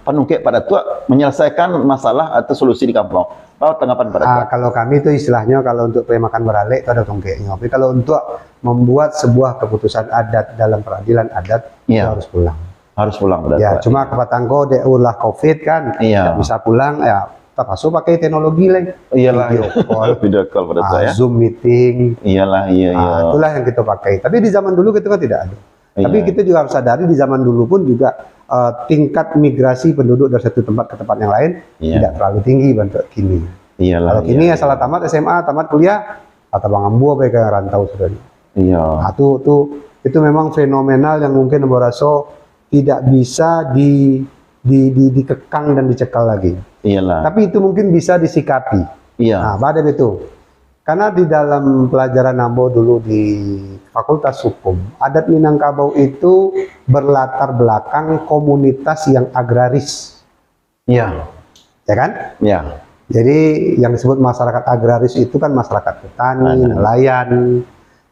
panungkek Pak Datuk menyelesaikan masalah atau solusi di kampung. Apa tanggapan Pak Datuk? Ah, kalau kami itu istilahnya kalau untuk pai makan baralek itu ada tungkeknya. Tapi kalau untuk membuat sebuah keputusan adat dalam peradilan adat, Iya. Itu harus pulang. Harus pulang, Pak Datuk. Ya, cuma kapatang ko dek ulah covid kan, Iya. nggak bisa pulang, ya terpaksa pakai teknologi lain. Iyalah, Video iya. call, Video call, Pak Datuk, ah, ya. Zoom meeting. Iyalah, iya, iya. Ah, itulah yang kita pakai. Tapi di zaman dulu itu kan tidak ada. Tapi Iya. kita juga harus sadari di zaman dulu pun juga eh, tingkat migrasi penduduk dari satu tempat ke tempat yang lain Iya. tidak terlalu tinggi bantuak kini. Iyalah. Kalau kini Iya, ya salah iya. tamat S M A, tamat kuliah, atau bang ambo bae ka rantau sudah. Iya. Nah, itu, itu, itu memang fenomenal yang mungkin ambo raso tidak bisa di, di, di, dikekang dan dicekal lagi. Iyalah. Tapi itu mungkin bisa disikapi. Iya. Nah, pada itu. Karena di dalam pelajaran ambo dulu di Fakultas Hukum, adat Minangkabau itu berlatar belakang komunitas yang agraris, Iya. ya kan? Iya. Jadi yang disebut masyarakat agraris itu kan masyarakat petani, Petani. Nelayan.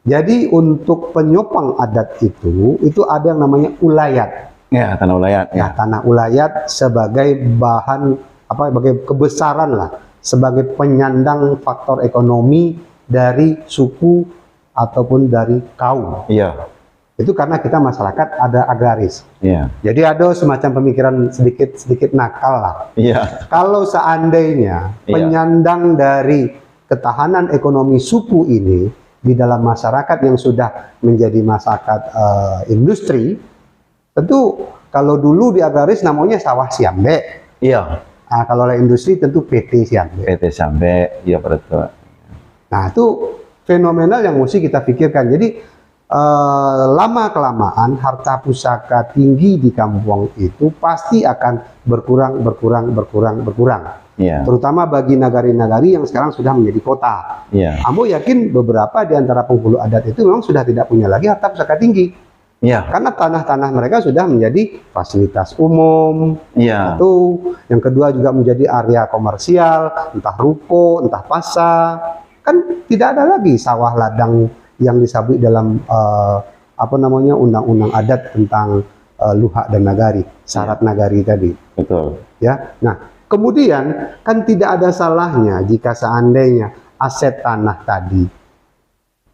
Jadi untuk penyopang adat itu, itu ada yang namanya ulayat. Ya, tanah ulayat. Nah, Ya. tanah ulayat sebagai bahan apa, sebagai kebesaran lah, sebagai penyandang faktor ekonomi dari suku ataupun dari kaum. Iya. Itu karena kita masyarakat ada agraris. Iya. Jadi ada semacam pemikiran sedikit-sedikit nakal lah. Iya. Kalau seandainya Iya. penyandang dari ketahanan ekonomi suku ini di dalam masyarakat yang sudah menjadi masyarakat eh, industri, tentu kalau dulu di agraris namanya sawah siambek. Iya. Nah, kalau oleh industri tentu P T siambek. P T siambek, iya, Pak Datuk. Nah, itu fenomenal yang mesti kita pikirkan. Jadi eh, lama kelamaan harta pusaka tinggi di kampung itu pasti akan berkurang, berkurang, berkurang, berkurang. Iya. Terutama bagi nagari-nagari yang sekarang sudah menjadi kota. Iya. Ambo yakin beberapa di antara penghulu adat itu memang sudah tidak punya lagi harta pusaka tinggi. Iya. Karena tanah-tanah mereka sudah menjadi fasilitas umum. Iya. Satu, yang kedua juga menjadi area komersial, entah ruko, entah pasar. Kan tidak ada lagi sawah ladang yang disabut dalam eh, apa namanya, undang-undang adat tentang eh, luhak dan nagari, syarat nagari tadi. Betul. Ya. Nah, kemudian kan tidak ada salahnya jika seandainya aset tanah tadi,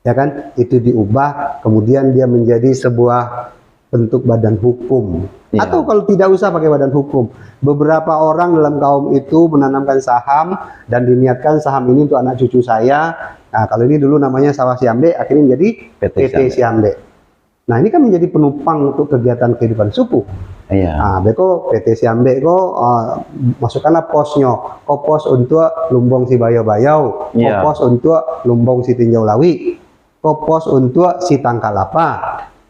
ya kan, itu diubah, kemudian dia menjadi sebuah bentuk badan hukum. Iya. Atau kalau tidak usah pakai badan hukum, beberapa orang dalam kaum itu menanamkan saham dan diniatkan saham ini untuk anak cucu saya. Nah, kalau ini dulu namanya sawah siambek, akhirnya menjadi P T P T siambek. Nah, ini kan menjadi penopang untuk kegiatan kehidupan suku. Iya. Ah, beko P T siambek ko, ah, masukkanlah posnyo, ko pos untuk lumbung si bayau-bayau, ko Iya. pos untuk lumbung si tinjau lawik, ko pos untuk si tangka lapa.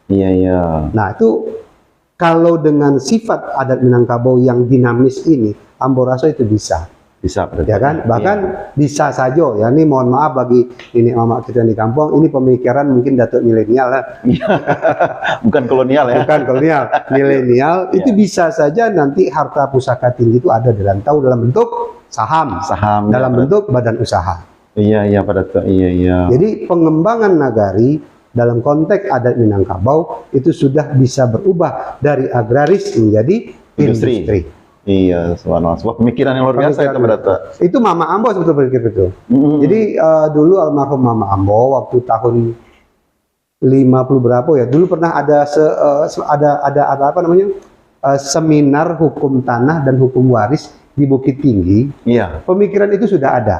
Iya, iya. Nah, itu kalau dengan sifat adat Minangkabau yang dinamis ini, ambo raso itu bisa. Bisa, Pak Datuk. Ya kan? Bahkan bisa saja, ya, ini mohon maaf bagi nenek mamak kita yang di kampung, ini pemikiran mungkin Datuk milenial lah. Bukan kolonial, ya. Bukan kolonial, milenial, itu bisa saja nanti harta pusaka tinggi itu ada di rantau dalam bentuk saham, Saham, dalam ya, bentuk badan usaha. Iya, iya, Pak Datuk. Iya, iya. Jadi pengembangan nagari dalam konteks adat Minangkabau itu sudah bisa berubah dari agraris menjadi Industri. industri. Iya, subhanallah. Sebuah pemikiran yang luar biasa itu, Pak Datuk. Itu mama ambo sebetulnya berpikir itu. Mm-mm. Jadi eh, dulu almarhum mama ambo waktu tahun lima puluh berapa ya, dulu pernah ada se- eh, se- ada ada ada apa namanya? Eh, seminar hukum tanah dan hukum waris di Bukittinggi. Iya. Pemikiran itu sudah ada.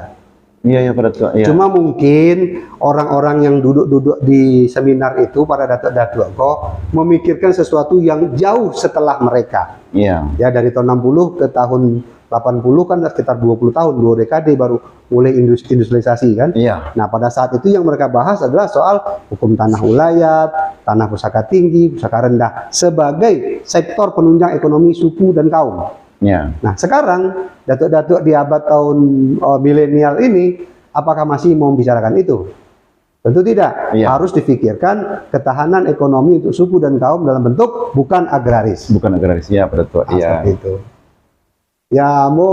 Iya, iya, Pak Datuk. Iya. Cuma mungkin orang-orang yang duduk-duduk di seminar itu, para datuk-datuk ko, memikirkan sesuatu yang jauh setelah mereka. Iya. Ya, dari tahun enam puluh ke tahun delapan puluh kan sekitar dua puluh tahun, dua dekade baru mulai indus- industrialisasi kan. Iya. Nah, pada saat itu yang mereka bahas adalah soal hukum tanah ulayat, tanah pusaka tinggi, pusaka rendah sebagai sektor penunjang ekonomi suku dan kaum. Iya. Nah, sekarang datuk-datuk di abad tahun eh, milenial ini, apakah masih mau membicarakan itu? Tentu tidak. Iya. Harus difikirkan ketahanan ekonomi untuk suku dan kaum dalam bentuk bukan agraris. Bukan agraris, ya, Pak Datuk. Nah, Iya. Seperti itu. Ya, ambo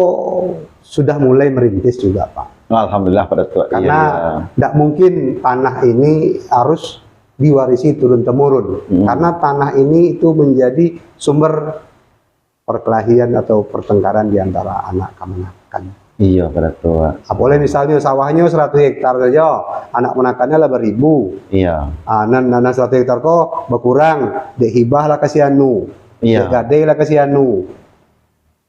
sudah mulai merintis juga, Pak. Alhamdulillah, Pak Datuk. Iya, Karena iya. tidak mungkin tanah ini harus diwarisi turun-temurun. Hmm. Karena tanah ini itu menjadi sumber perkelahian atau pertengkaran di antara anak kamanakan. Iya, Pak Datuk. Apalagi misalnya sawahnya seratus hektar saja, anak kamanakannya lah beribu. Iya. Ah, nan, nan, nan seratus hektar ko berkurang, dek hibah lah kasih anu. Iya. Gadai lah ka si anu,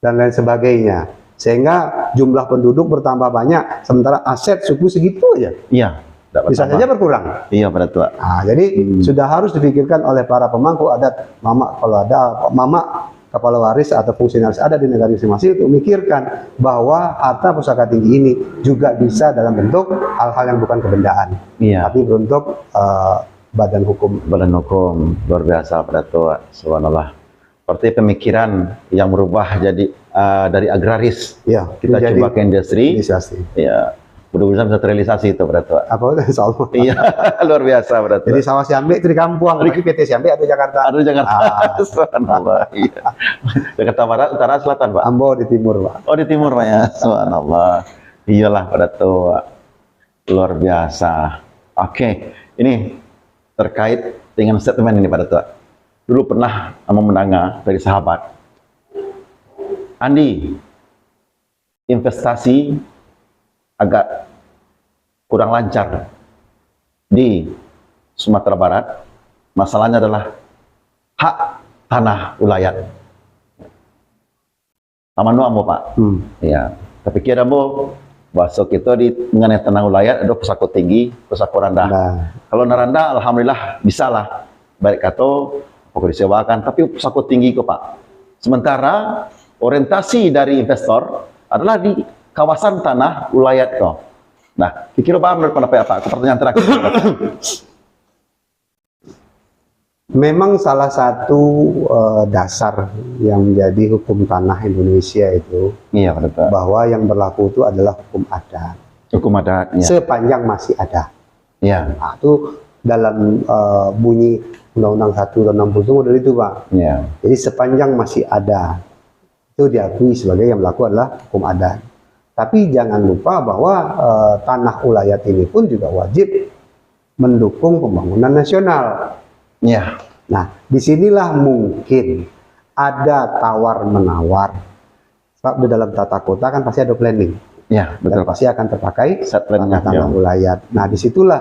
dan lain sebagainya. Sehingga jumlah penduduk bertambah banyak, sementara aset suku segitu aja. Iya, tidak Bisa bertambah. saja berkurang. Iya, Pak Datuk. Nah, jadi Hmm. sudah harus dipikirkan oleh para pemangku adat, mamak kalau ada, mamak kepala waris atau fungsionaris adat di negara masing-masing untuk memikirkan bahwa harta pusaka tinggi ini juga bisa dalam bentuk hal-hal yang bukan kebendaan, Iya. tapi beruntuk, eh, badan hukum. Badan hukum, luar biasa, Pak Datuk. Subhanallah. Berarti pemikiran yang berubah jadi, eh, dari agraris, Iya, kita menjadi coba ke industri. Industri. Iya. Mudah-mudahan bisa terrealisasi itu, Pak Datuk. Apa, insya Allah. Iya, luar biasa, Pak Datuk. Jadi sawah Siambek itu di kampuang, Di tapi P T Siambek ada di Jakarta. Ada di Jakarta. Ah. Subhanallah. Iya. Jakarta Barat, Utara, Selatan, Pak? Ambo di timur, Pak. Oh, di timur, Pak, ya. Subhanallah. Iyalah, Pak Datuk. Luar biasa. Oke, ini terkait dengan statement ini, Pak Datuk. Dulu pernah ambo mendengar dari sahabat, Andi, investasi agak kurang lancar di Sumatera Barat, masalahnya adalah hak tanah ulayat. Amanu ambo, Pak. Hmm. Iya. Tapi kira ambo, bahaso kito di mengenai tanah ulayat, ado pusako tinggi, pusako randah. Nah. Kalau nan randah, alhamdulillah, bisalah. Baik kato, pokok disewakan, tapi pusako tinggi ko, Pak. Sementara orientasi dari investor adalah di kawasan tanah ulayat ko. Nah, kira-kira baa menurut pendapat Bapak? Ko pertanyaan terakhir. Memang salah satu, eh, dasar yang menjadi hukum tanah Indonesia itu, Iya, Pak Datuk. bahwa yang berlaku itu adalah hukum adat. Hukum adat, iya. Sepanjang masih ada. Iya. Nah, itu dalam, eh, bunyi Undang-Undang satu tahun enam puluh itu model itu, Pak. Iya. Jadi sepanjang masih ada, itu diakui sebagai yang berlaku adalah hukum adat. Tapi jangan lupa bahwa, eh, tanah ulayat ini pun juga wajib mendukung pembangunan nasional. Iya. Nah, di sinilah mungkin ada tawar-menawar. Sebab di dalam tata kota kan pasti ada planning. Iya, Dan betul, Pak. pasti akan terpakai Set plan-nya, tanah ya. ulayat. Nah, di situlah,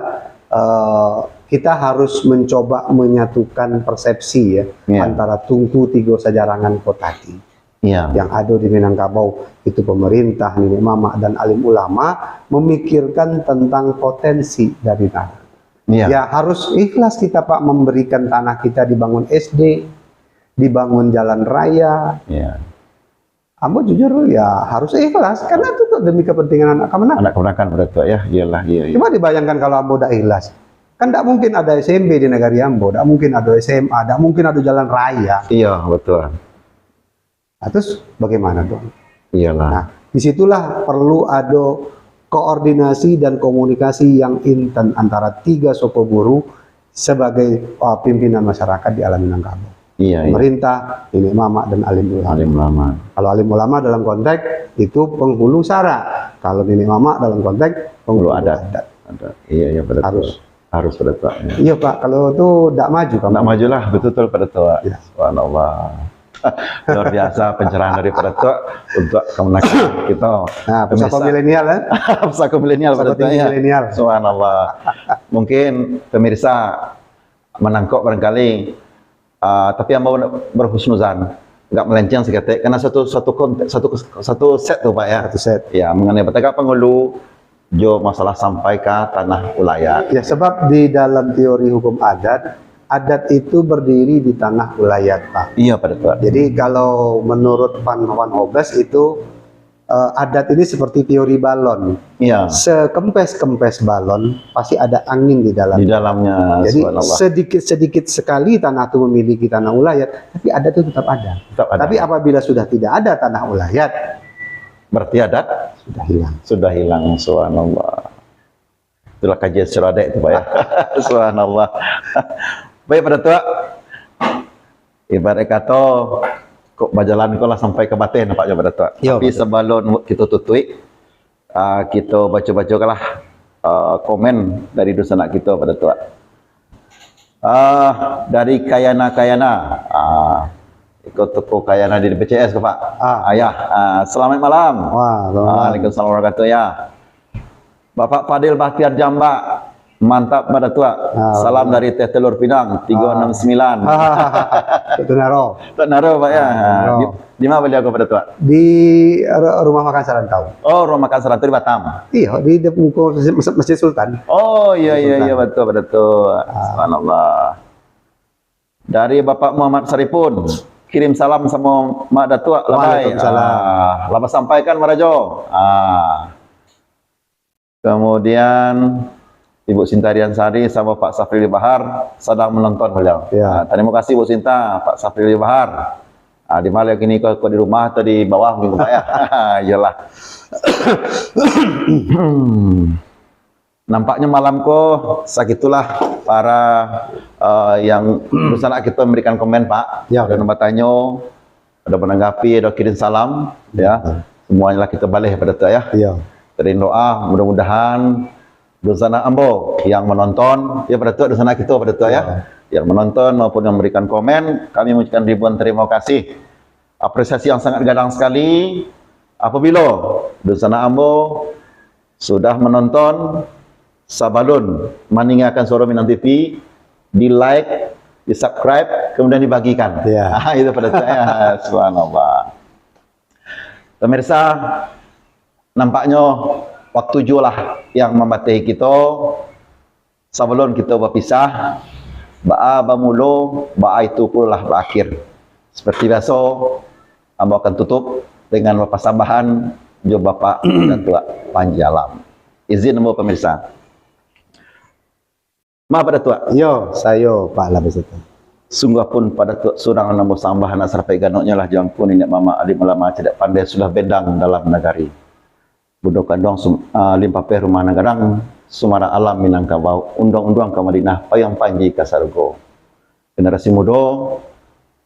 eh, kita harus mencoba menyatukan persepsi, ya, Iya. antara Tunku Tigo Sajarangan ko tadi. Iya. Yang ada di Minangkabau, itu pemerintah, nenek mamak, dan alim ulama memikirkan tentang potensi dari tanah. Iya. Ya, harus ikhlas kita, Pak, memberikan tanah kita dibangun S D, dibangun jalan raya. Iya. Ambo jujur, ya, harus ikhlas, karena itu tuh demi kepentingan anak kamanakan. Anak kamanakan, Pak Datuk, ya. Iyalah, iya, iya. Cuma dibayangkan kalau ambo dak ikhlas. Kan dak mungkin ada S M P di negari ambo, dak mungkin ada S M A, dak mungkin ada jalan raya. Iya, betul. Nah, terus bagaimana dong? Iyalah. Nah, di situlah perlu ada koordinasi dan komunikasi yang inten antara tiga suku guru sebagai, uh, pimpinan masyarakat di alam Minangkabau. Iya, iya. Pemerintah, nenek mamak, dan alim ulama. Alim ulama. Kalau alim ulama dalam konteks itu penghulu sara. Kalau nenek mamak dalam konteks penghulu Penghulu adat. adat. Adat. Iya, iya, betul. Harus. Harus, Pak Datuk, ya. Iya, Pak. Kalau tu ndak maju kamu. Ndak majulah, betul-betul, Pak Datuk. Ya. Subhanallah. Luar biasa pencerahan dari Pak Datuk untuk kamanakan kita. Nah, pusako Pemirsa. milenial, ya. Pusako milenial, Pusako Pak Datuk, tinggi ya. milenial. Subhanallah. Mungkin pemirsa manangkok barangkali, ah, tapi ambo berhusnuzan, agak melenceng saketek, karena satu, satu konteks, satu, satu set tu, Pak, ya. Satu set. Ya, mengenai batagak pangulu, jo masalah sampai ka tanah ulayat. Ya, sebab di dalam teori hukum adat, adat itu berdiri di tanah ulayat, Pak. Iya, Pak Datuk. Jadi, kalau menurut Van, Van Hobbes itu, eh, adat ini seperti teori balon. Iya. Sekempes-kempes balon, pasti ada angin di dalamnya. Di dalamnya, Jadi, subhanallah. sedikit-sedikit sekali tanah itu memiliki tanah ulayat, tapi adat itu tetap ada. Tetap ada. Tapi apabila sudah tidak ada tanah ulayat, Berarti adat sudah hilang. Sudah hilang, subhanallah. Itulah kajian secara adat itu, Pak, ya. Subhanallah. Baik, Pak Datuk. Ibarat kato, kok bajalan ko lah sampai ka batin, Pak, ya, Pak Datuk. Ya, Tapi Pak Datuk. sebelum kita tutup, ah, kita baca-bacakanlah, ah, komen dari dunsanak kita, Pak Datuk. Ah, dari Kayana-Kayana. Ah, ikut toko Kayana di B C S ko, Pak? Ah. Ayah, ah, selamat malam. Wah, selamat malam. Waalaikumsalam warahmatullahi wabarakatuh, ya. Bapak Fadil Bahtiar Jambak, Mantap, Pak Datuak. Ah, salam dari Teh Telur Pinang, tiga enam sembilan. Tok Tunaro. Tok Naro, Pak, ya. Ah, Naro. Di, di mana baliau ko, Pak Datuak? Di ru-, rumah makan Sarantau. Oh, rumah makan Sarantau di Batam. Iya, di de-, muko Masjid, Masjid Sultan. Oh, iya, iya, iya, betul, Pak Datuak. Ah. Subhanallah. Dari Bapak Muhammad Saripun, kirim salam samo Mak Datuak, labai. Waalaikumsalam. Ah, labai sampaikan, Marajo. Ah. Kemudian, Ibu Sinta Riansari sama Pak Safril Bahar sadang menonton beliau. Ya. Ah, terima kasih, Bu Sinta, Pak Safril Bahar. Ah, di mana kini, kok, kok di rumah atau di bawah mungkin, Pak, ya? Iyalah. Nampaknya malam ko sakitulah para, eh, yang dunsanak kito memberikan komen, Pak. Ya. Ada nan batanyo, ada mananggapi, ada kirim salam, ya. Ya. Semuanya lah kita baleh, Pak Datuak, ya. Ya. Kirim doa, mudah-mudahan dunsanak ambo yang menonton, ya, Pak Datuak, dunsanak kito, Pak Datuak, ya. Ya. Yang menonton maupun yang memberikan komen, kami mengucapkan ribuan terima kasih. Apresiasi yang sangat gadang sekali apabila dunsanak ambo sudah menonton, sabalun maninggakan Suara Minang T V, di-like, di-subscribe, kemudian dibagikan. Ya. Ah, itu pada saya. Subhanallah. Pemirsa, nampaknya waktu juo lah yang mambateh kito. Sabalun kito bapisah, baa bamulo, baa itu pulolah baakhir. Seperti biaso, ambo akan tutup dengan bapasambahan jo Bapak Datuak Panji Alam. Izin ambo, pemirsa. Ma, Pak Datuak. Yo, sayo, Pak Labai Sutan. Sungguahpun Pak Datuak surang nan ambo sambah, nan sarapai ganoknyo lah jo angku niniak mamak, alim ulama, cadiak pandai, sudah bendang dalam nagari. Bundo kanduang sum-, ah, limpapeh rumah nan gadang, sumara alam Minangkabau, unduang-unduang ka Madinah, payuang panji ka sarugo. Generasi mudo,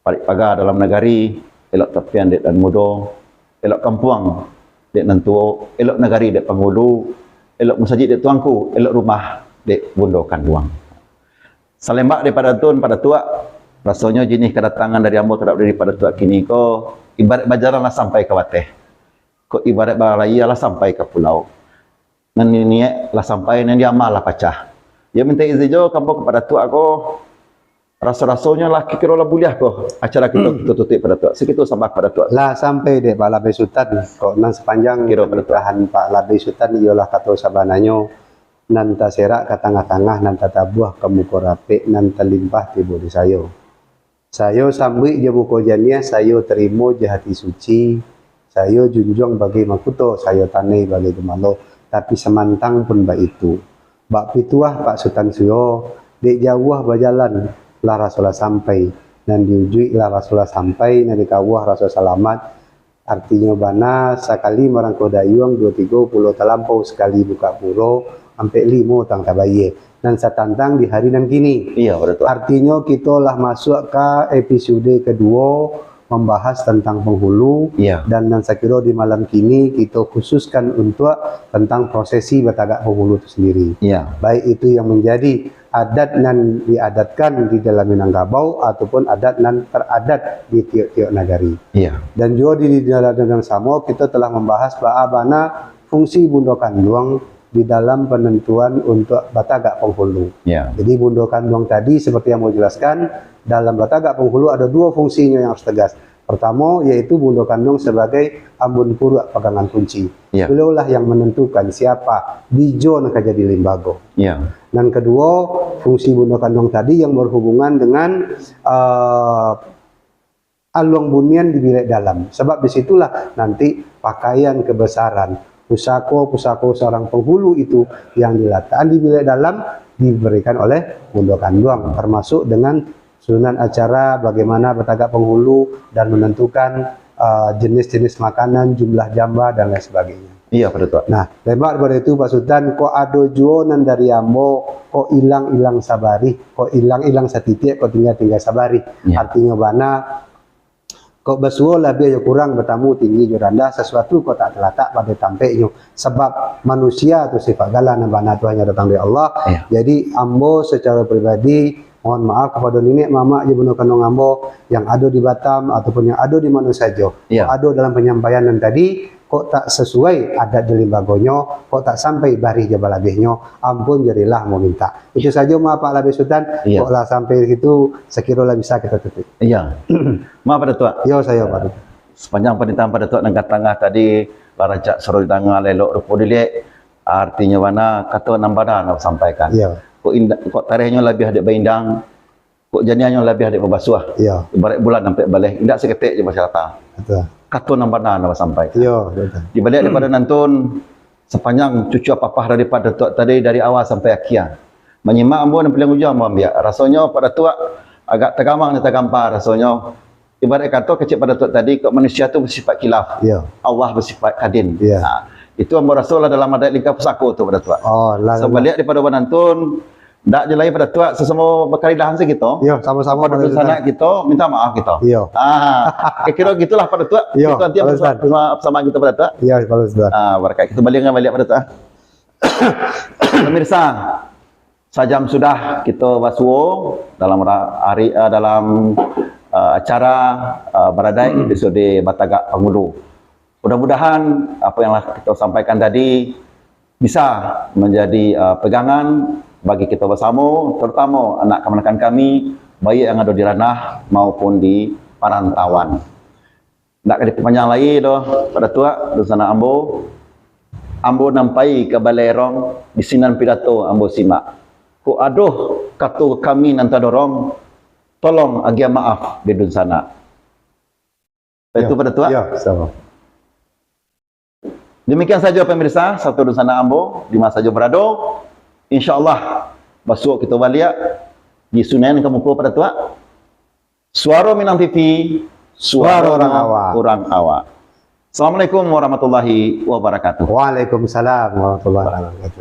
parik paga dalam nagari, elok tapian dek nan mudo, elok kampuang dek nan tuo, elok nagari dek panghulu, elok musajik dek tuangku, elok rumah dek bundo kanduang. Salembak daripado tun, Pak Datuak, rasonyo jinih kadatangan dari ambo tarhadap diri Pak Datuak kini ko, ibarat bajalan lah sampai ka bateh. Kok ibarat balayia lah sampai ka pulau. Nan diniaik lah sampai, nan diamal lah pacah. Yo, mintak izin jo ka ambo ka Pak Datuak ko, raso-rasonyo lah kiro-kiro lah buliah ko acara kito, kito tutuik, Pak Datuak. Sakitu sambah Pak Datuak. Lah sampai dek Pak Labai Sutan, kok nan sapanjang panitahan Pak Labai Sutan iyolah kato sabananyo, nan taserak ka tangah-tangah, nan tatabuah ka muko rapek, nan talimpah tibo di sayo. Sayo sambuik jo muko janiah, sayo tarimo jo hati suci, sayo junjuang bagai makuto, sayo tanai bagai gumalo, tapi samantang pun baitu. Bak pituah Pak Sutan Suyo, dek jauah bajalan, lah raso lah sampai, nan diujuik lah raso lah sampai, nan dikawah raso salamat, Artinyo bana, sakali marangkuah dayuang, duo tigo pulo talampau, sakali bukak puro, ampek limo tang tabayie, nan satantang di hari nan kini. Iyo, batua. Artinyo, kito lah masuak ka episode kaduo, mambahas tantang penghulu, Iyo. dan nan sakiro di malam kini kito khususkan untuak tantang prosesi batagak penghulu tu sendiri. Iyo. Baik itu yang menjadi adat nan diadatkan di dalam Minangkabau, ataupun adat nan taradat di tiok-tiok nagari. Iya. Dan juo di, di dalam yang samo, kito telah mambahas baa bana fungsi bundo kanduang di dalam penentuan untuak batagak penghulu. Iya. Jadi, bundo kanduang tadi, seperti yang mau jelaskan, dalam batagak penghulu ada duo fungsinyo yang harus tegas. Pertamo, yaitu bundo kanduang sabagai ambun puruak pagangan kunci. Ya. Beliaulah yang menentukan siapa bijo nan ka jadi limbago. Ya. Nan kaduo, fungsi bundo kanduang tadi yang berhubungan dengan, eh, aluang bunian di bilik dalam. Sebab di situlah nanti pakaian kebesaran, pusako-pusako seorang penghulu itu yang dilatakkan di bilik dalam diberikan oleh bundo kanduang, termasuk dengan susunan acara, bagaimana batagak penghulu, dan menentukan, uh, jenis-jenis makanan, jumlah jamba, dan lain sebagainya. Iya, batua. Nah, lemak daripada itu, Pak Sutan, kok ado juo nan dari ambo, kok ilang-ilang sabarih, kok ilang-ilang satitiak, kok tingga-tingga sabarih. Iya. Artinyo bana, kok basuo labiah jo kurang, batamu tinggi jo randah, sasuatu kok tak talatak pado tampeknyo. Sabab manusia tu sifat gala nan bana tu hanyo datang dari Allah. Iya. Jadi, ambo secara pribadi Mohon maaf kepada niniak mamak jo bundo kanduang ambo yang ado di Batam ataupun yang ado di mano sajo. Ya. Kok ado dalam penyampaian nan tadi, kok tak sesuai adat jo limbagonyo, kok tak sampai barih jo balabehnyo, ampun jo rila ambo minta. Itu sajo maaf Pak Labe Sutan, ya, kok lah sampai situ, sakiro lah bisa kita tutup. Iya. Maaf, Pak Datuak. Yo, sayo, Pak Datuak. Sepanjang panitahan Pak Datuak nan ka tangah tadi, lah rancak suaro didanga, elok rupo diliek, artinyo bana, kato nan bana nan disampaikan. Iya. Kok inda-, kok tarehnyo labiah dek baindang, kok janiahnyo labiah dek babasuah. Iya. Ibarat bulan ampek baleh, indak saketek je basarata. Betul. Kato nan bana nan disampaikan. Iya, betul. Di baliak daripado nantun, sapanjang cucua papah dari Pak Datuak tadi, dari awal sampai akhia. Manyimak ambo nan paliang ujuang ambo ambiak. Rasonyo Pak Datuak agak tagamang ni tagampa rasonyo. Ibarat kato kecek Pak Datuak tadi, kok manusia tu basifat khilaf. Iya. Allah basifat kadin. Iya. Nah, itu ambo raso lah dalam adat lingka pusako tu Pak Datuak. Oh, lah, lah. Sabaliak daripado banantun, ndak je lai Pak Datuak, sasamo bakaridahan se kito. Iya, samo-samo. Pada dunsanak kito, minta maaf kito. Iya. Ah, kiro-kiro gitulah Pak Datuak. Iya, kito nanti Pak Datuak. Bersama, bersama kito Pak Datuak. Iya, Pak Datuak. Ah, barakat kito baliak baliak Pak Datuak. Pemirsa, sajam sudah kito basuo dalam ra-, hari, eh, dalam, eh, acara, eh, baradaik episode Batagak Pangulu. Mudah-mudahan apa yang lah kito sampaikan tadi bisa manjadi, eh, pegangan bagi kito basamo, terutamo anak kamanakan kami, baik yang ado di ranah maupun di parantauan. Ndak ka dipapanjang lai doh, Pak Datuak, dunsanak ambo. Ambo nan pai ka Balai Rong, di sinan pidato ambo simak. Kok ado kato kami nan tadorong, tolong agiah maaf di dunsanak. Itu, Pak Datuak. Ya, sama. Demikian saja pemirsa, sarato dunsanak ambo, di ma sajo barado. Insya Allah, basuo kito baliak di Sunayan ka muko Pak Datuak. Suaro Minang T V, suaro urang awak. Urang awak. Assalamualaikum warahmatullahi wabarakatuh. Waalaikumsalam warahmatullahi wabarakatuh.